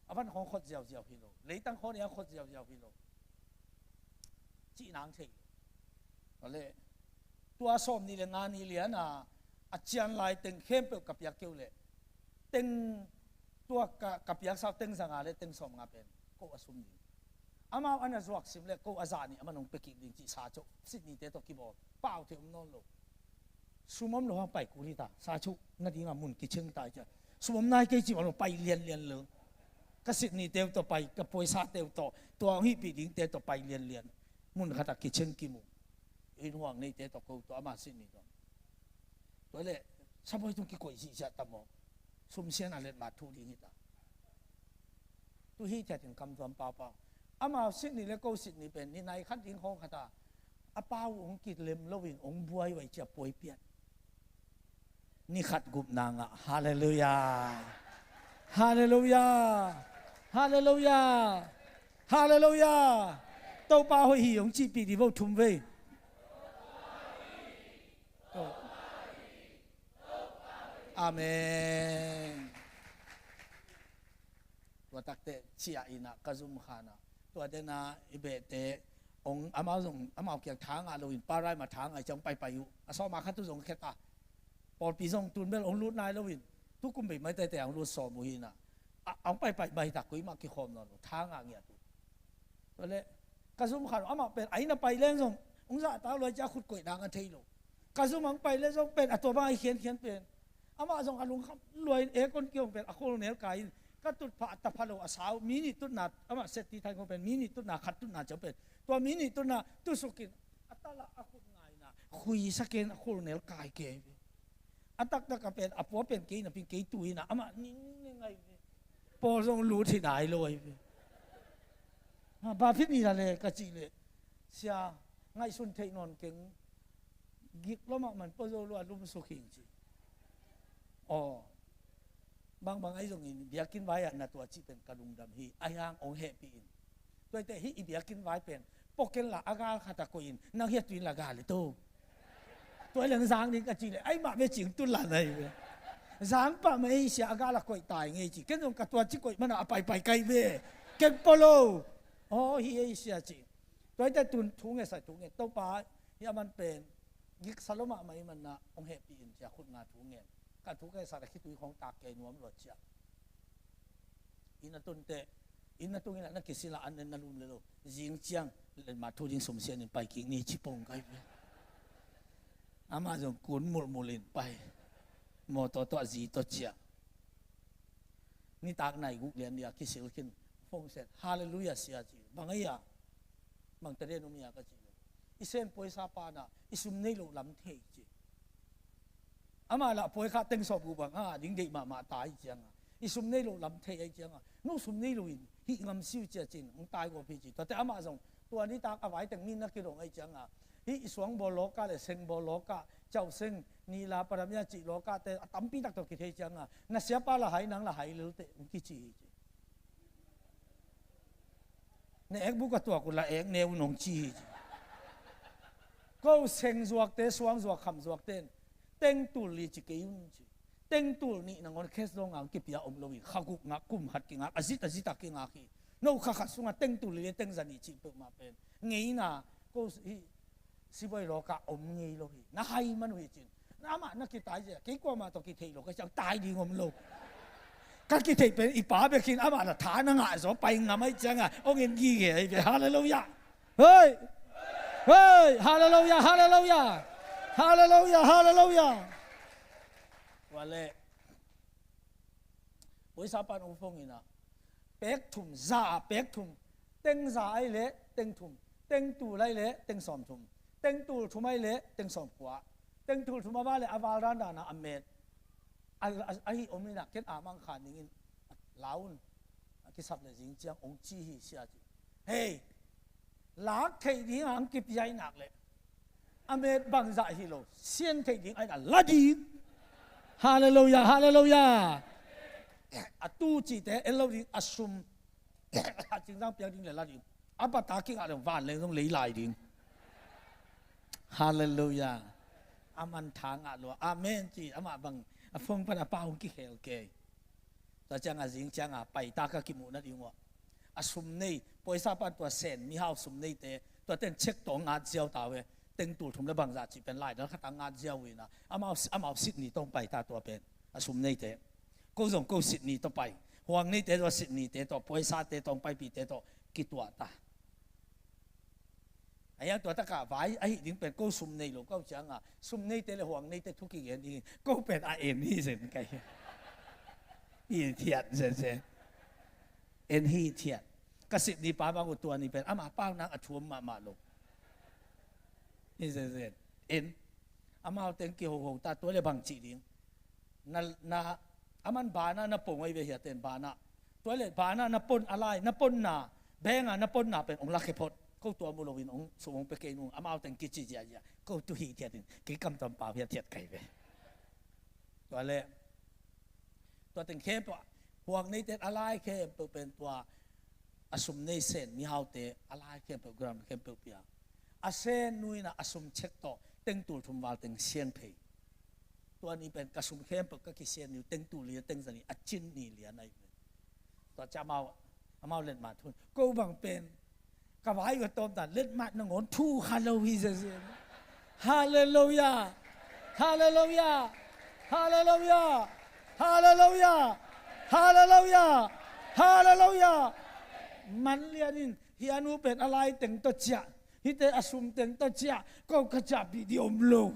A van khawng khot ziauziau hi lo. Leitang khawng a khot ziauziau hi lo. Cihna ang thei lo. Tua le, tua sawm nih le nga ni liana, a cian lai teng khempeuh ka piak keu le, teng tua ka, ka piak sau teng za nga le teng sawm nga pen ko a sum ding. Amau a na zuak sim le ko a zah nih a man hong pia kik ding cih sa chu Sydney te tawh kibawl pau thei om nawn lo. Sum om lo hang pai kul hi ta, sa chu nading a mun kicheng ta hi cia. Sum om nai kei cih bang lo pai lianlian lo. Ka Sydney te uh tawh pai, ka poisa te uh tawh, tua hong hihpih ding te tawh pai lianlian. Mun khat a kicheng kimu. Inn huang nei te tawh ko tua ama Sydney tawh. Tua le, sabuai tung kikoih zihziah ta maw. Sumsian a letmat thu ding hi ta. Tu hi thiat in kam tuam paupau. Amau Sydney le ko Sydney pen ni nai khat ding khawng khat a, a pau hong kilem loin hong buai uai cia puai pian. Ni khat gupna ngah. Halleluiah. Halleluiah. Halleluiah. Halleluiah. Topa hoih hi hong cihpih dih vo thum vei. Amen. Tua takte ciah inah ka zum khanah tua dena i behte ong amau zong amau kiang tha ngah loin parai ma tha ngah i ciang paipai uh a sawma khat tu zong khet a pawlpi zong tun bel ong lut nai loin tukum bei mai tete ong lut sawm uh hinah a ong paipai mai tak kuimah kikhawm nawn uh tha ngah ngiat uh. Tua le ka zum khan amah pen a inn a pai leng zong ong zahtak luai cia khut koih dang a thei lo. Ka zum ang pai leng zong pen a tua bang a i khiankhian pen amah zong a lungkham luai in aircon kihong pen a khol nel kai in ka tutphah a tapha lo a sau mi nih tutna amah set ti thai ngawh pen mi nih tutna khat tutna ciang pen tua mi nih tutna tusukin a talah a khut ngaina khuisakin a khol nel kai kei. A taktak a pen a pua pen kei napi kei tu ina amah ning ne ngai ve. Pawl zong lut hi nai lo ai ve. Ba phit ni la le ka cih le sia ngaihsun theih nawn keng gik lo mah man pua zo lo a lum suk hing ci. Aw bangbang ai zongin biakinn vai ah na tua cih pen ka lungdam hi ai hang ong hehpih in. Tuaite hih i biakinn vai pen poken la a gal khat a koih in nang hiat tuin la gal i to. Tua leng zang ding ka cih le ai mah ve cing tun la nai ve. Zang pah mah ei sia a gal a koih tai ngei ci ken zong ka tua ci koih mana a paipai kai ve. Ken polo aw hi ei sia ci. Tuaite tun thu nge sai thu nge Topa hi a man pen giksa lo mahmah i manna hong hehpih in cia khut nga thu ngen ka thu nge sa la khitui khong tak kei nuam lo cia. Inn a tunte inn a tung ina na kisil a an nen na lum le lo zing ciang lenma thu ding sumsian in pai kik ni ci pong kai pe. Amah zong kun mulhmulh in pai mawtaw tawh a zi tawh ciah. Nitak nai guk lian dia kisil khin phone set halleluiah sia ci bang a ia bang ta den um ia ka ci lo. I sen puaisa pana i sum nei lo lam thei ci. Amah lah puai kha teng sawp uh bang a ding deih mahmah ta i cianga i sum nei lo lam thei ai cianga no sum nei lo in hih ngam siu cia cin hong tai gawp hi ci tuate amah zong tua nitak a vai teng min na kidong ai cianga hih i suang bawl lawka le seng bawl lawka cau seng nila paramia cih lawkate a tampi tak tawh kithei cianga na siapa la hai nang la hai lelte hong kici hi ci. Na ekbuk a tuak uh la ek neu nong ci hi ci. Ko seng zuakte suang zuak kham zuakte in teng tul li ci kei un ci. Teng tul nih nangawn kes dong ang kipia om loin kha guk ngak kum khat kingak a zit a zit a kingak hi. No kha khat sunga teng tul li le teng za nih cih peuhmah pen ngeina ko hi. Siboi lawka om ngei lo hi na hai man uh hi cin. Na amah na kitai zia kei kuamah tawh kithei lo ka ciang tai ding om lo. Ka kithei pen i pa bekin amah na tha na ngah zaw pai ngam ai cianga ong en gige ai ve halleluiah. Hei hei halleluiah halleluiah. Halleluiah halleluiah. Wale puaisa pan ong phong ina pek thum za a pek thum teng za ai le teng thum teng tul ai le teng sawm thum teng tul thum ai le teng sawm kua teng tul thum a va le a val dan dana a met ahi om ina ken a mang khan dingin laun a kisap le zing ciang ong ci hi sia ci. Hei lak theih ding ang kipiai nak le a met bangzah hi lo sian theih ding aina la ding. Halleluiah halleluiah. A tu cihte en lo ding a sum a cingzang piak ding le la ding. A bata kingah le van leng zong lei lai ding. Halleluiah. A man tha ngah lua amen ci amah bang a phong pan a pa hong kikhel kei. Tua cianga zing cianga paita ka kimuhna ding uh a sum nei puaisa pan tua sen mihau sum neite tua ten chek tawh ngat ziau ta ve. Teng tul thum le bangzah cih pen laidal khatah ngat ziau uh ina amau sit ni tawh paita tua pen a sum neite ko zong ko sit ni tawh pai huang neite tua sit nite tawh puaisate tawh paipite tawh kituah ta. A hiang tua takah vai ahi ding pen ko sum nei lo kau cianga, sum neite le huang neite thu kigen ding, ko pen a en hi zen kai. Hi thiat zenzen. En hi thiat. Ka sip ni pa bang uh tua ni pen ama pau nang a thuam mahmah lo. Hi zenzen. En. Amau teng kihoho ta tua le bang cih ding. Na, na, aman bana na pong ai ve hiaten bana. Tua le bana na pon a lai, na pon na, benga na pon na pen ong la khe phot. Ko tua mu loin ong sum ong pe kei nung, amau teng kici ziazia. Ko tu hi thiat in, kei kam tam pau hiat thiat kai ve. Tua le, tua teng khempeuh, huang neite a lai khempeuh pen tua, a sum nei sen, mihaute, a lai khempeuh, gram khempeuh pia. A sen nuina, a sum cek tawh, teng tul thum val teng sian phei. Tua ni pen ka sum khempeuh ka kisian ni, teng tul lia, teng zani, a cin ni lia nai pen. Tua cia amau, amau letmat hun. Ko bang pen, ka vai ka tawm dan, letmat nangawn thu kha lo hi zenzen. Halleluia. Halleluia. Halleluia. Halleluia. Halleluia. Halleluia. Man lian in, hi a nu pen a lai teng tawh ciah. Hite a sum teng tawh ciah. Ko ka ciah pi di om lo.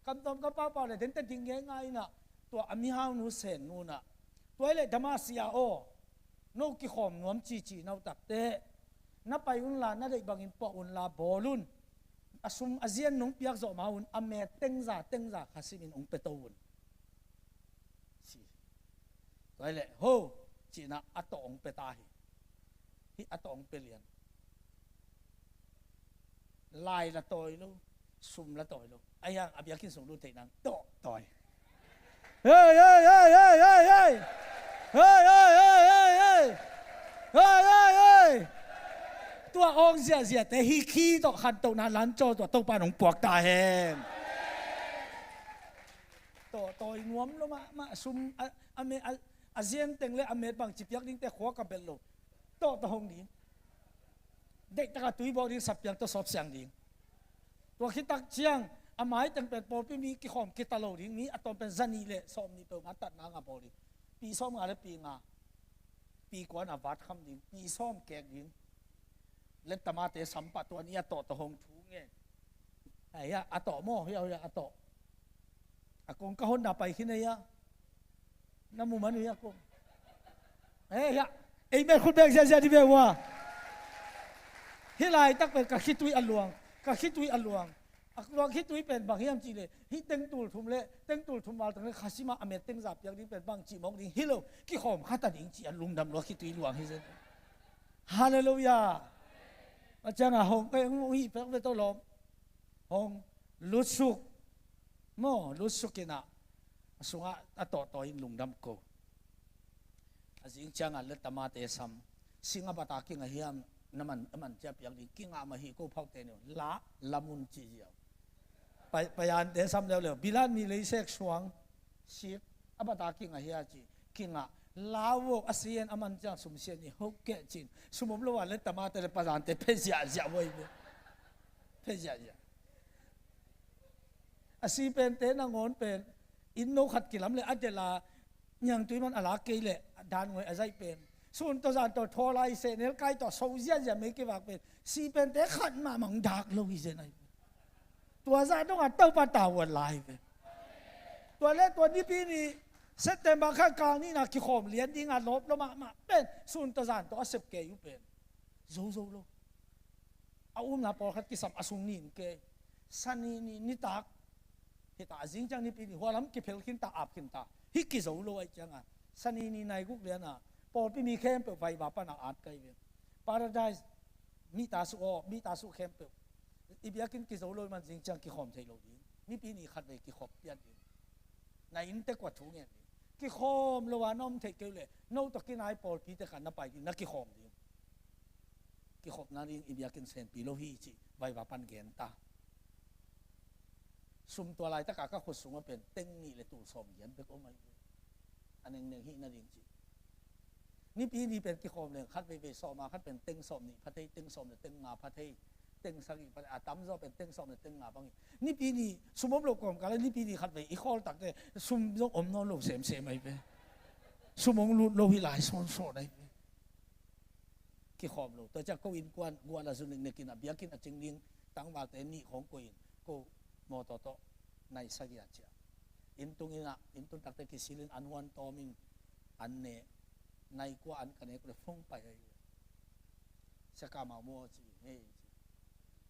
Kam tawm ka pau pau le, den te ding ngei ngai na. Tua a mihau nu sen nu na. Tua le Damasia aw. No kikhawm nuam cici nau takte. Na pai unla, na deih bangin pawh unla, bawl un. A sum a zian nong piak zawh ma un, a met tengza, tengza kha simin ong pe to un. Ci. Tua le, ho, cina a tawh ong pe ta hi. Hi a tawh ong pe lian. Lai la tawi lo, sum la tawi lo. Ahi hang a biakinn sung lut theih nang tawh tawi. Hei, hei, hei, hei, hei, hei. Hei, hei, hei, hei, hei. Hei, hei, hei. Tua awng ziahziah te hi khi tawh khantohna lancaw tua Topa nong puak ta hen. Tawh tawi nuam lo mahmah, sum a, a, me, a, a zian teng le a met bang ci piak ding te khua ka bel lo. Tawh tawh hong ding. Deih taka tui bawk ding, sapiang tawh sawp siang ding. Tua khitak ciang, a mai teng pen pawlpi mi kikhawm kita lo ding, mi a tawm pen zani le sawm ni peuhmah tatna nga bawl ding. Pi sawm nga le pi nga. Pi kuan a vat kham ding, pi sawm kek ding. Letamate sampah tua ni a tawh tawh hong thu nge. Aia, a tawh maw, hia, hia, a tawh. A kong ka hon na pai khin aia. Na mu man uh hia kong. Eh, hia. Ei, men khut bek ziazia di bek ua. Hi laitak pen ka khitui a luang. Ka khitui a luang. A luang khitui pen bang hiam cih le. Hi teng tul thum le, teng tul thum val teng le, khasima a met teng za piak ding pen bang cih mawk ding. Hi lo, kikhawm khat a ding cih a lungdam lua khitui luang hi zen. Halleluia. A cianga hong, eh, hong hi pek ve to lawm. Hong lutsuk. Maw, lutsuk ina. A sungah a tawhtawh in lungdam ko. A zing cianga letamate sam. Sing a bata kinga hiam na man, a man cia piak ding. Kinga mah hi ko phawkte ni. La, lamun ci ziau. Pa, payante sam leuleu. Bilan mi leisek suang. Sik. A bata kinga hia ci. Kinga. Lau a sian a man ciang sum sian ni. Ho keh cin. Sum om lo a letamate le payante phe ziahziah voi ve. Phe ziahziah. A si pente nangawn pen inn no khat kilam le a del a niangtui man a lak kei le dan ngoi a zaih pen sun tawh zan tawh thaw lai sehnel kai tawh so ziazia mei kivak pen si pente khat mahmah hong dak lo hi zen ahi. Tua zah dongah Topa tavuan lai ve. Tua le tua nipi ni September kha kal nihna kikhawm lian dinga lawp lo mahmah pen sun tawh zan tawh a sep kei uh pen zo zo lo. A umna pawlkhat kisam a sung nin kei. Sani ni nitak. Hita a zing ciang nipi ni hualam kiphel khinta ap khinta. Hi kizo lo aih cianga. Sani ni naiguk liana. Pawlpi mi khempeuh vaiva pana at kai ve. Paradise. Mita su aw, mita su khempeuh. I biakinn kizo lo man zing ciang kikhawm thei lo ding. Nipi ni khat vei kikhop pian ding. Na innte kua thu ngen ding. Kikhawm lo a na om theih keu le. No tawh kinai pawlpi te khan na pai ding. Na kikhawm ding. Kikhopna ding i biakinn senpi lo hi cih vaiva pan gen ta. Sum tua laitaka ka khut sungah pen teng nih le tul sawm lian bek om ahi ve. A nengneng hih nading cih. Nipi ni pen kikhawm leng khat veivei sawm a khat pen teng sawm nih pha thei, teng sawm le teng nga pha thei, teng sagih pha thei, a tamzaw pen teng sawm le teng nga bang hi. Nipi ni sum om lo kawmkal le nipi ni khat vei i khawl takte sum zong om nawn lo semsem ahi ve. Sum hong lut lo hi lai sawnsawn ahi ve. kikhawm lo. Tua ciah ko innkuan guah la zun niknek in a biakinn a cing ding tangvalte nih khawng koih in ko mawtaw tawh nai sagih a ciah. Inn tung in ah, inn tun takte kisil in an huan tawm in an ne. Nai kua an ka nek le phone pai ahi. Sia Kah Mau maw ci, hei ci.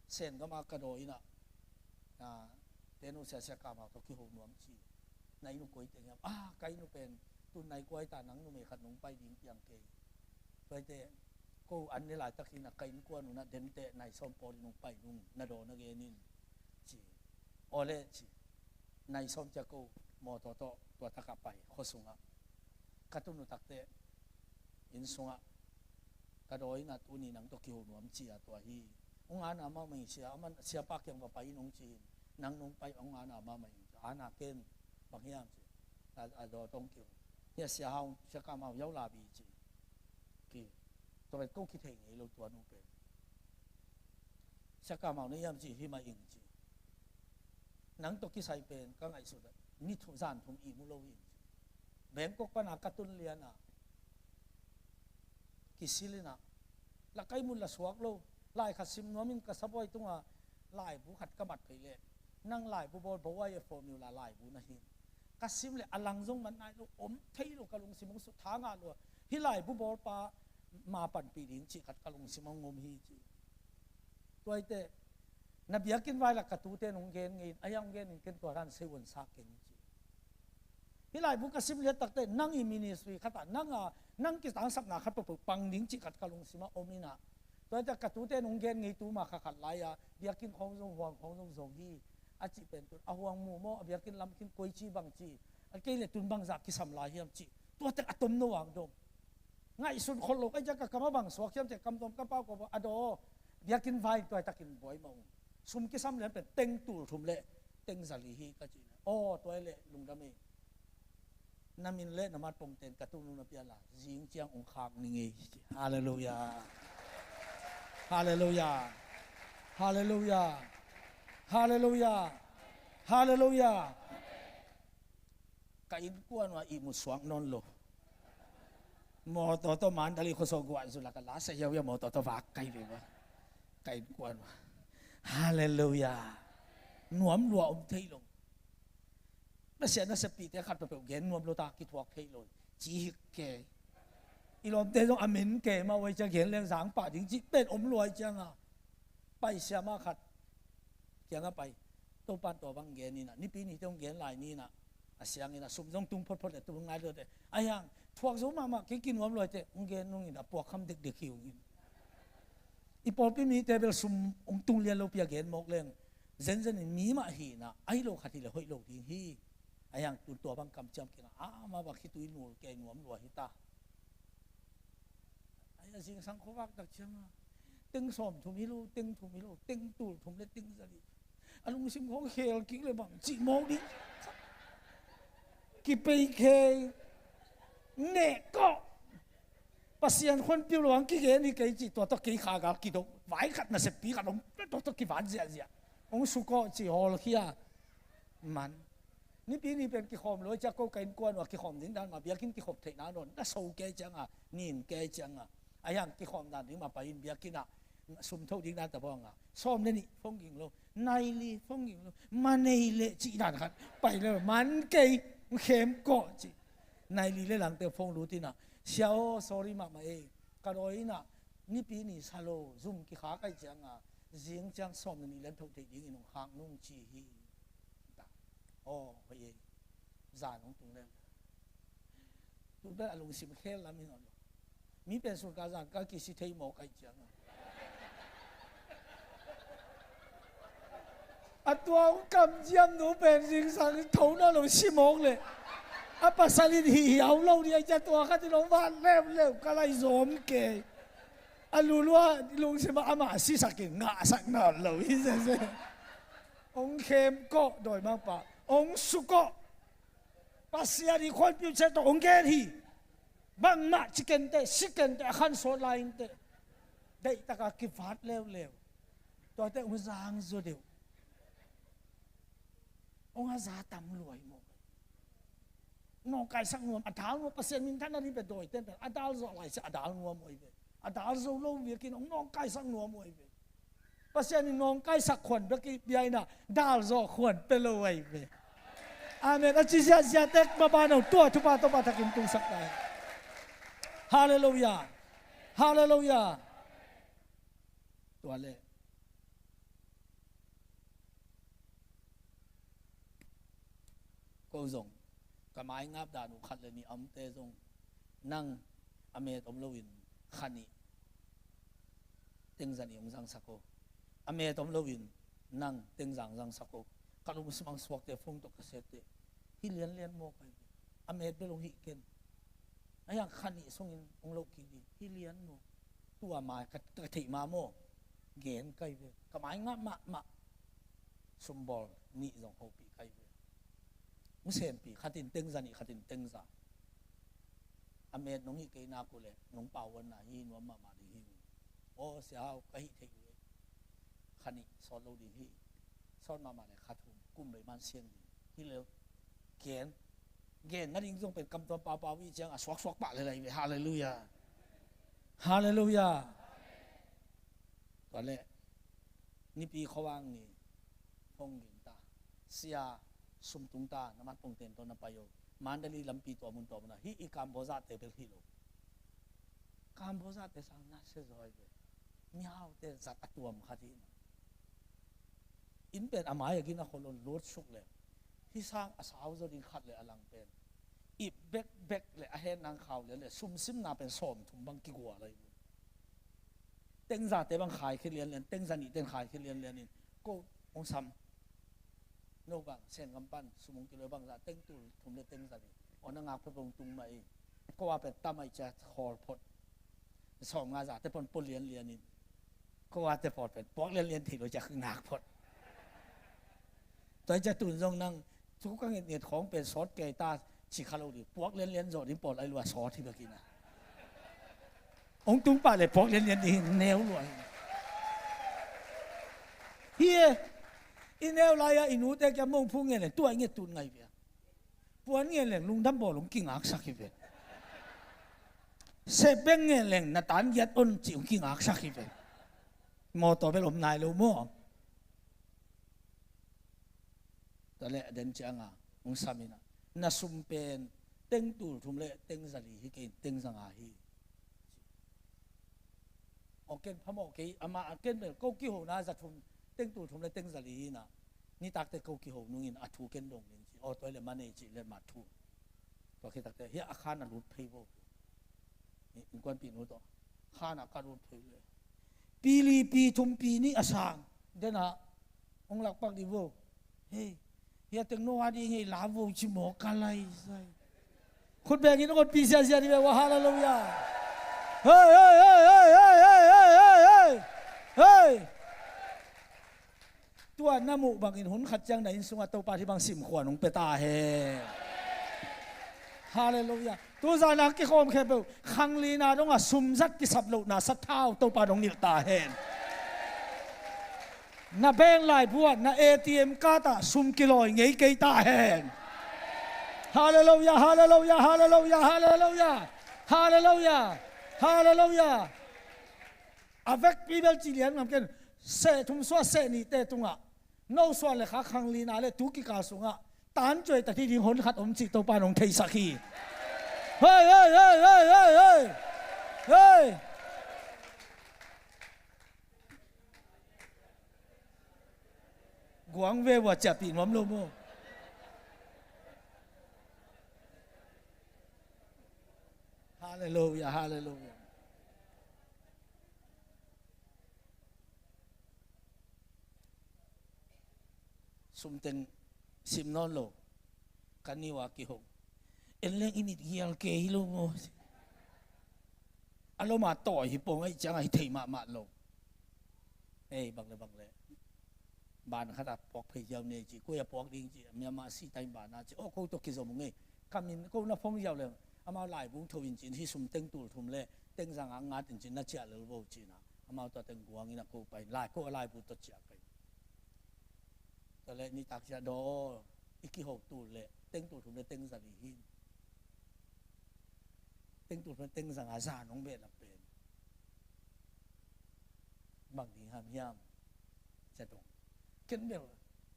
Sen gam a ka daw in ah, ah, tenu sia Sia Kah Mau tawh kiho nuam ci. Na inn uh koi teng hiam? Ah, ka inn uh pen tun nai kua hi ta, nang numei khat nong pai ding piang kei. Tua hi teh ko an ne laitak hi in ah ka innkuan uh na den teh nai sawm pawl in hong pai nung na daw na gen in ci. Aw le ci. Nai sawm ciah ko mawtaw tawh tua tak ah pai khua sungah. Ka tun uh tak teh inn sungah ka daw in ah tuni nang tawh kiho nuam ci a tua hi. Hong an a mahmah ing sia, aman siapa kiang va pai in hong ci in. Nang nong pai hong an a mahmah ing. An a ken bang hiam ci. A, a daw tawh hong kiho. Hia sia hau, Sia Kah Mau yau la bi ci. Ki. Tua pen ko kithei ngei lo tua nu pen. Sia Kah Mau na hiam ci, hi mah ing ci. Nang tawh kisai pen ka ngaihsut ah ni thum, zan thum ihmu lo hi ing ci. Bangkok pan a ka tun lian ah kisil in ah la kai mun la suak lo. Lai khat sim nuam in ka sabuai tungah laibu khat ka mat phei leh nang laibu bawl bo ai a formula laibu na hi. Ka sim le a lang zong man nai lo, om thei lo, ka lungsim hong sut tha ngah lo. Hih laibu bawlpa ma panpih ding cih khat ka lungsim hong om hi ci. Tua hi teh na biakinn vai lak ka tute nong gen ngei in, a hiang gen in ken tua dan sei uan sa keng ci. Hih laibu ka sim liat tak teh nang i ministry khat ah nang a, nang kitangsapna khat peuhpeuh pang ding cih khat ka lungsim ah om in ah. Tua hi teh ka tute nong gen ngei tu ma kha khat lai a biakinn khawng zong huang khawng zong zong hi. A cih pen tun a huang mu maw, a biakinn lam khin koi ci bang ci, a kei le tun bangzah kisam lai hiam ci. Tua tek a tom no ang dong. Ngaihsun khol lo kai ciang ka kam a bang suak hiam ci, kam tom ka pau ko a daw. Biakinn vai tua takin buai mah ung. Sum kisam lian pen teng tul thum le teng za li hi ka ci. Aw, tua le lungdam ei. Na min le na mat pongten ka tunu na pia la, zing ciang ong khak ni ngei. Halleluia. Halleluia. Halleluia. Halleluia. Halleluia. Ka innkuan uh a ihmu suak nawn lo. Mawtaw tawh Mandalay khuasaw guah zu lak a la sia hiauhiau mawtaw tawh vak kai ve va. Ka innkuan uh a. Halleluia. Nuam lua om thei lo. Pasian naseppihte khat peuhpeuh gen nuam lo ta kithuak thei lo. Ci hik ke. I lawmte zong a men ke mah uai cia gen leng zang pah ding cih pen om luai cianga. Pai siama khat kiangah pai. Topan tua bang gen inah. Nipi nite hong gen lai ni inah. A siang inah. Sum zong tung photphot le tung ngai lo te. A hiang. Thuak zo mahmah kei kinuam luai te. Hong gen nung inah. Puak kham dekdek hi ung in. I pawlpi mite bel sum hong tung lian lo pia gen mawk leng. Zenzen in mi mah hi inah. Ahi lo khat hi le hoih lo ding hi. A hiang tun tua bang kamciam kinah. Amah bang khitui nul kei nuam luai hi ta. Ai, a zingsang khuavak tak cianga. Teng sawm thum hi lo, teng thum hi lo, teng tul thum le teng zali. A lungsim khawng khel kik le bang cih mawk ding. Kipei khei. Neh kawh. Pasian khuanpiu lo ang kigen hi kei cih tua tawh kei kha gal kidok. Vai khat naseppi khat om tua tawh kivan ziahziah. Hong sukawh cih hawl khia. Man. Nipi ni pen kikhawm lo cia ko ka innkuan uh a kikhawm ding dan mah biakinn kikhop theihna nawn na so kei cianga nin kei cianga a hiang kikhawm dan ding mah pai in biakinn ah sum tho ding dan tabawng a sawm le nih phone ging lo nai li phone ging lo ma nei le cih dan khat pai lo man kei khem kawh cih nai li le langte phone lut inah sia aw sorry mahmah ei ka dawi inah nipi ni sa lo zum kikha kai cianga zing ciang sawm le nih len tho thei dingin hong khak nung ci hi. Aw, hoih ei. Zan hong tung lel. Tun pen a lungsim khel lam hi nawn lo. Mi pen sun ka zan ka kisi thei mawk ahi ciang a. A tua hong kamciam nu pen zingsang tho na lo si mawk le. A pasal in hih hiau lo dih ahi ciang tua khat in hong vat leuleu ka lai zawm kei. A lulua lungsim ah amah sisak in ngahsak nawn lo hi sese. Hong khem kawh dawimangpa hong su kawh. Pasian i khualpiu ciat tawh hong gen hi. Bangmah ci kenteh si kenteh a khan sawt lai inteh. Deihtaka kivat leuleu. Tuate hong zang zaw deuh. Hong a za tam luai maw. Nawngkaisak nuam a dal nuam Pasian minthanna ding pe dawiten pen a dal zawh lai sia a dal nuam uh ahi ve. A dal zo lo biakin hong nawngkaisak nuam uh ahi ve. Pasian in nawngkaisak khuan bek i bia in ah, dal zawh khuan pia lo ahi ve. Amen. A ci ziahziah tek mah ban uh, tua thupha Topa thakin tungsak ta hen. Halleluiah. Halleluiah. Tua leh ko zong ka maingap dan uh khat le nih a omte zong, nang a met om loin kha nih tengza nih hong zangsak o. A met om loin nang tengza hong zangsak o. Ka lungsim ah suakte phone tawh ka sette hi lianlian maw kai ve. A met bel hong hih ken. A hiang kha nih sungin hong loh kik ding hi lian maw. Tua mai ka, ka theih ma maw. Gen kai ve. Ka mai ngah mahmah. Sumbawl nih zong hopih kai ve. Hong sempih, khatin tengza nih, khatin tengza. A met nong hih kei nak uh leh nong pauanna hi nuam mahmah ding hi. Aw sia hau, ka hih theih uh leh kha nih sawt lo ding hi. Sawt mahmah leh kha thum, kum vei man siang ding hi lel. Gen gen nading zong pen kamtuam paupau i ciang a suaksuak pah le lai ve. Halleluiah. Halleluiah. Tua leh Nipi khuavak ni hong ging ta. Sia, sum tung ta, na mat pongten tawh na pai o. Mandalay lampi tua mun tua mun a hi i Kambodza te bel hi lo. Kambodza te sang na sia zaw ve. Mihaute zat a tuam khat hi. Inn pen a mai a gin a khol on lut suk le. Hi sang a sau zaw ding khat le a lang pen. Ip bekbek le a hen nang khau lian le sumsimna pen sawm thum bang kigua lai. Tengzate bang khai khia lianlian, tengza nihte khai khia lianlian in. Ko hong sam. No bang, Sengam pan, sum hong kilawh bang zah, tengtul thum le tengza nih. Aw na ngak phot bang tung mah i. Ko a pen tam ai cia khawl phot. Sawm nga zahte pon pua lianlian in. Ko a te pawt pen puak lianlian thei lo cia ngak phot. Tua i cia tun zong nang thu ka ngetnget khawng pen sawt kei ta ci kha lo ding, puak lianlian zawh ding pawl ai lua sawt hi bek hi na. Hong tung pah le puak lianlian ding hi neu lua hi. Hi e, i neu lai-a i nute kia mong phu ngen le tua i nget tun ngai bia. Puan ngen leng lungdam bawl hong kingaksak hi ve. Sepbeng ngen leng na tan giat on cih hong kingaksak hi ve. Mawtaw bel om nai lo maw? Tua leh a den cianga hong sam in ah, na sum pen teng tul thum le teng za li hi kei in teng za nga hi. Aw ken phamawh kei, amah a ken bel ko kihona za thum, teng tul thum le teng za li hi na. Nitakte ko kiho nungin a thu ken dong ning ci. Aw tua le manei ci le ma thu. Tua khit takte hiah a khan a lut phei vo. Innkuanpih nu tawh khan a ka lut phei le. Pi li pi thum pi nih a sang. Denah hong lakpak dih vo. Hei, hiah teng no a ding hei la vo ci maw ka lai zai. Khut bengin a kotpi ziazia dih ve ua, halleluiah. Hei, hei, hei. Tua na muh bangin hun khat ciang na inn sungah Topa hih bang simkhuan hong pia ta hen. Halleluiah. Tuzan a kikhawm khempeuh khanglina dongah sumzat kisap lohna sathau Topa dong nilh ta hen. Na bank laibu ah, na A T M card ah sum kilawi ngei kei ta hen. Halleluiah, halleluiah, halleluiah, halleluiah. Halleluiah, halleluiah. A vekpi bel ci lian ngam ken, seh thum suah seh nihte tungah no suan le khak khanglina le tu kikal sungah tan cuai ta thei ding hon khat om cih Topa nong theisak hi. Hei, hei, hei. Guang ve ua ciahpih nuam lo maw? Halleluiah, halleluiah. Sumteng sim nawn lo. Ka niu a kihong. En leng i mit gial ke hi lo maw? A loma tawi hi pong aih ciang ahi thei mahmah lo. Ei, bang le bang le. Ban khat a puak phei hiau nei ci, koi a puak ding ci, Myanmar si tai ban a ci, oh, ko to kizom ngei. Kamin ko na phong hiau le, amau laibung tho in cin, hi sum teng tul thum le, teng zang a ngat in cin, na ciah lel vo cin a. Amau to teng guang in a ko pai, lai ko a laibu to ciah kai. Tua le nitak ciah daw, i kiho tul le, teng tul thum le, teng za li hin. Teng tul thum le, teng zang a za nong beh lap pen. Bang ding ham hiam? Cia dong. Ken bel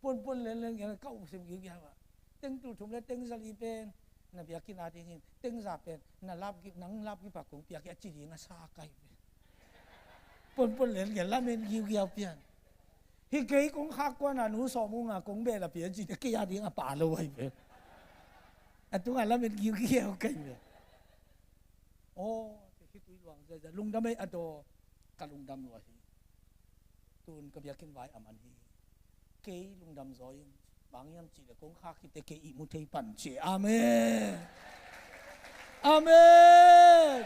puanpuan lenlen ngen ka upsim giugiau ah. Teng tul thum le teng za li pen na biakinn a dingin, teng za pen na lapgip, nang lapgip a kong piak hi a ci ding a sa kai pen. Puanpuan lenlen lamen giugiau pian. Hi kei kong khak kuan a nu sawm ung a kong bel a pian ci ding kei a ding a pa lo ai pen. A tung a lamen giugiau kai pen. Aw, te khitui luang ziazia lungdam ei a daw. Ka lungdam lua hi. Tun ka biakinn vai a man hi. Kei lungdam zaw in, bang hiam cih le kong khak khit teh kei ihmu thei pan ci. Amen. Amen.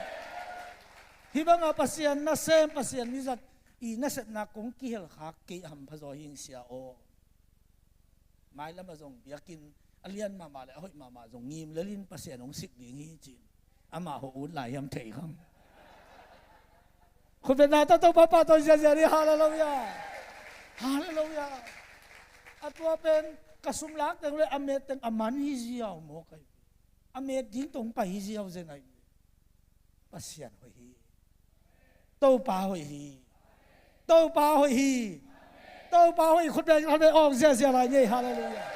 Hih banga Pasian nasem, Pasian mizat i nasepna kong kihel khak kei a hampha zaw hi ing sia aw. Mailam a zong biakinn a lian mahmah le a hoih mahmah zong ngim lelin Pasian hong sik ding hi ci-in amah hawh ut lai hiam thei kham. Khutbetna tawh Topa pahtawi ziazia dih. Halleluiah. Halleluiah. A tua pen ka sum lak teng le a met teng a man hi ziau maw kai. A met ding tong pai hi ziau zen ai. Pasian hoih hi. Topa hoih hi. Topa hoih hi. Topa hoih hi. Khutbet, khutbet awng ziazia lai ngei. Halleluiah.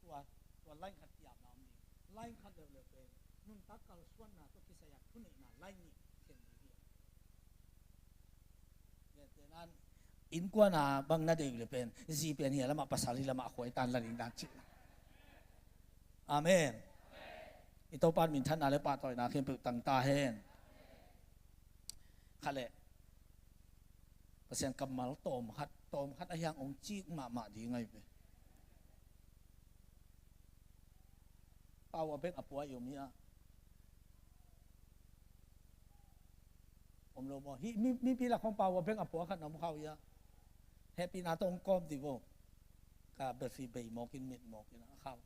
Tua, tua line khat kiapna om ding. Line khat leuleu pen nuntak kalsuanna tawh kisai a thuneihna line nih khen ding hi. Innkuan a bang na deih le pen zi pen hia lamah pasal hi lamah khuai tan la ding dan cih. Amen. I Topa minthanna le pahtawina khempeuh tang ta hen. Khat le Pasian kammal tawm khat, tawm khat a hiang ong cik mahmah ding ahi ve. Pau a beng a pua i om hi a. Om lo maw? Hi, mi, mipi lak khong pau a beng a pua khat na om khau hi a. Hehpihna tawh ong kawm ti vo. Ka belfi bei mawkin mit mawkin a khau.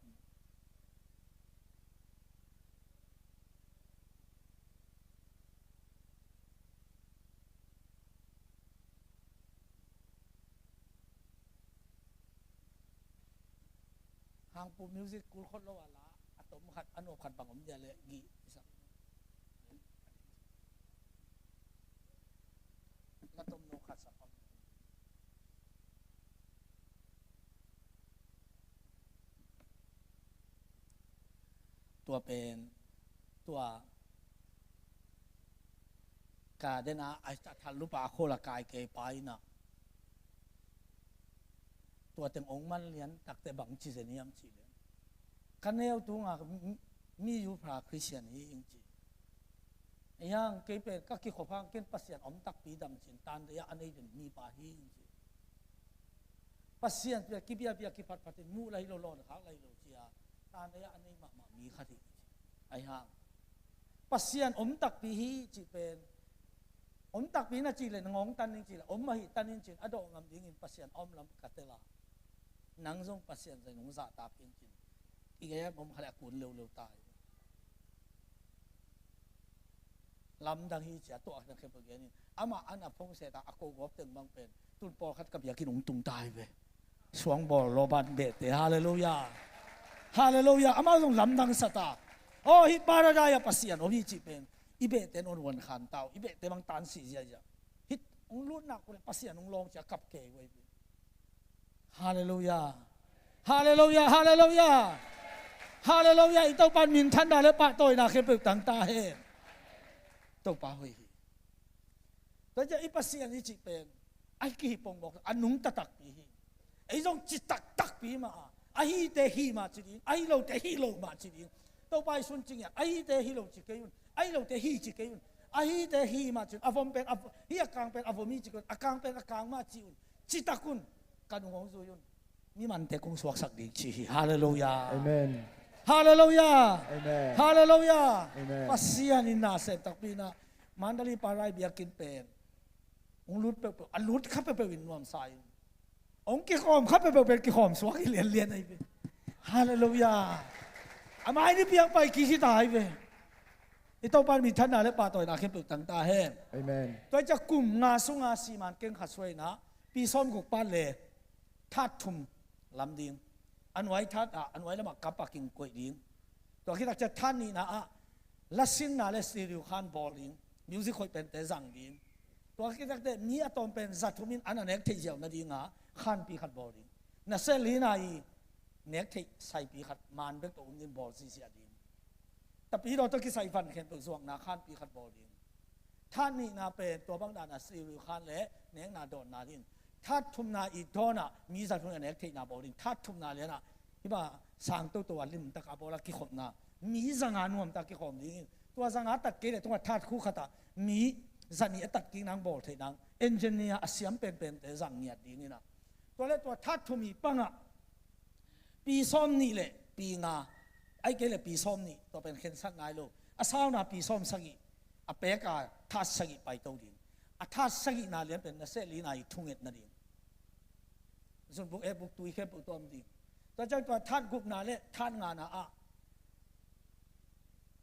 Hangpu music kul khot lo a la a tom khat a nuam khat bang om dia le gih i sak. La tom no khat sak om. Tua pen tua ka dena a, a thallupa a khol a kai kei pa ina tua teng ong man lian takte bang ci zen hiam ci le ka neu tunga mi, mi, mi yu phra Christian hi ing ci. Ahi hang kei pen ka kikhop hang ken Pasian om takpi dam cin tan dei a a nei den mi pa hi ing ci. Pasian pia kibiabia kiphatphatin muh la hi lo lawn khak la hi lo cia tan dei a a nei mahmah mi khat hi ing ci. Ahi hang Pasian om takpi hi cih pen om takpi na cih le na ngawng tan ding cih le om ahi tan in cin a dawh ngam dingin Pasian a om lam ka tel a nang zong Pasian zai nung zahtak in cin i gei om khat le a kun leuleu ta hi. Lamdang hi cia tuah na khempeuh genin amah an a phongset a a ko gawp teng bang pen tun pawlkhat ka biakinn ong tung ta hi ve. Suangbawl lawban behte. Halleluiah. Halleluiah. Amah zong lamdang sa ta. Aw hih paradise a Pasian om hi cih pen i behte non huan khan tau i behte bang tan si ziazia hih ong lut nak uh le Pasian ong lawng cia kap kei uh ahi ve. Halleluiah. Halleluiah. Halleluiah. Halleluiah. I Topa minthanna le pahtawina khempeuh tang ta hen. Topa hoih hi. Tua cia i Pasian i cih pen a hi kihi pongmawk a nungta takpi hi. Ei zong ci taktakpi mah a ahite hi mah ci ding ahi lote hi lo mah ci ding. Topa i sun cing a ahite hi lo ci kei un ahi lote hi ci kei un. Ahite hi mah ci un a vom pen a vom, hi a kang pen a vom hi ci kei un a kang pen a kang mah ci un. Ci tak un ka nung hong zui un. Mi mante kong suaksak ding ci hi. Halleluiah. Amen. Halleluiah. Amen. Halleluiah. Amen. Pasian in na sem takpi na Mandalay Parai biakinn pen ong lut peuhpeuh a lut kha peuhpeuh in nuamsa in ong kikhawm kha peuhpeuh pen kikhawm suak hi lianlian ahi pen. Halleluiah. A mai ni piang pai kik hi ta ahi ve. I Topa minthanna le pahtawina khempeuh tang ta hen. Amen. Tua cia kum nga sunga siman keng khat suaina Pi sawm guk pan le that thum lam ding. A nuai that ah, a nuai lamah kap a king koih ding. Tua khit tak ciang that nihna ah lasinna le stereo khan bawl ding. Music hoih pente zang ding. Tua khit tak teh mi a tawm pen za thum in an a nek theih ziau nadinga khanpi khat bawl ding. Nasia lina i nek theih saipi khat man bek tawh um ding, bawl ziahziah ding. Tapidaw tawh kisai van khempeuh zuakna khanpi khat bawl ding. That nihna pen tua bang dana stereo khan le nekna dawnna ding. That thumna i dawnah mi za thum a nek theihna bawl ding. That thumna lianah hih bang sang toto a limtak a bawl a kikhopna, mi za nga nuamtak kikhawm dingin, tua za nga tat kei le tungah that khu khatah mi za nih a tat kik nang bawl theih nang, engineer a siam penpente zang ngiat dingin ah. Tua le tua that thum i pangah pi sawm nih le pi nga, ai kei le pi sawm nih, tua pen khensat nai lo. A sauna pi sawm sagih, a peka that sagih paito ding. A that sagihna lian pen nasia lina i thungetna ding. Zunbuk, ekbuk, tui khempeuh tua om ding. Tua ciang tua that gukna le that ngana ah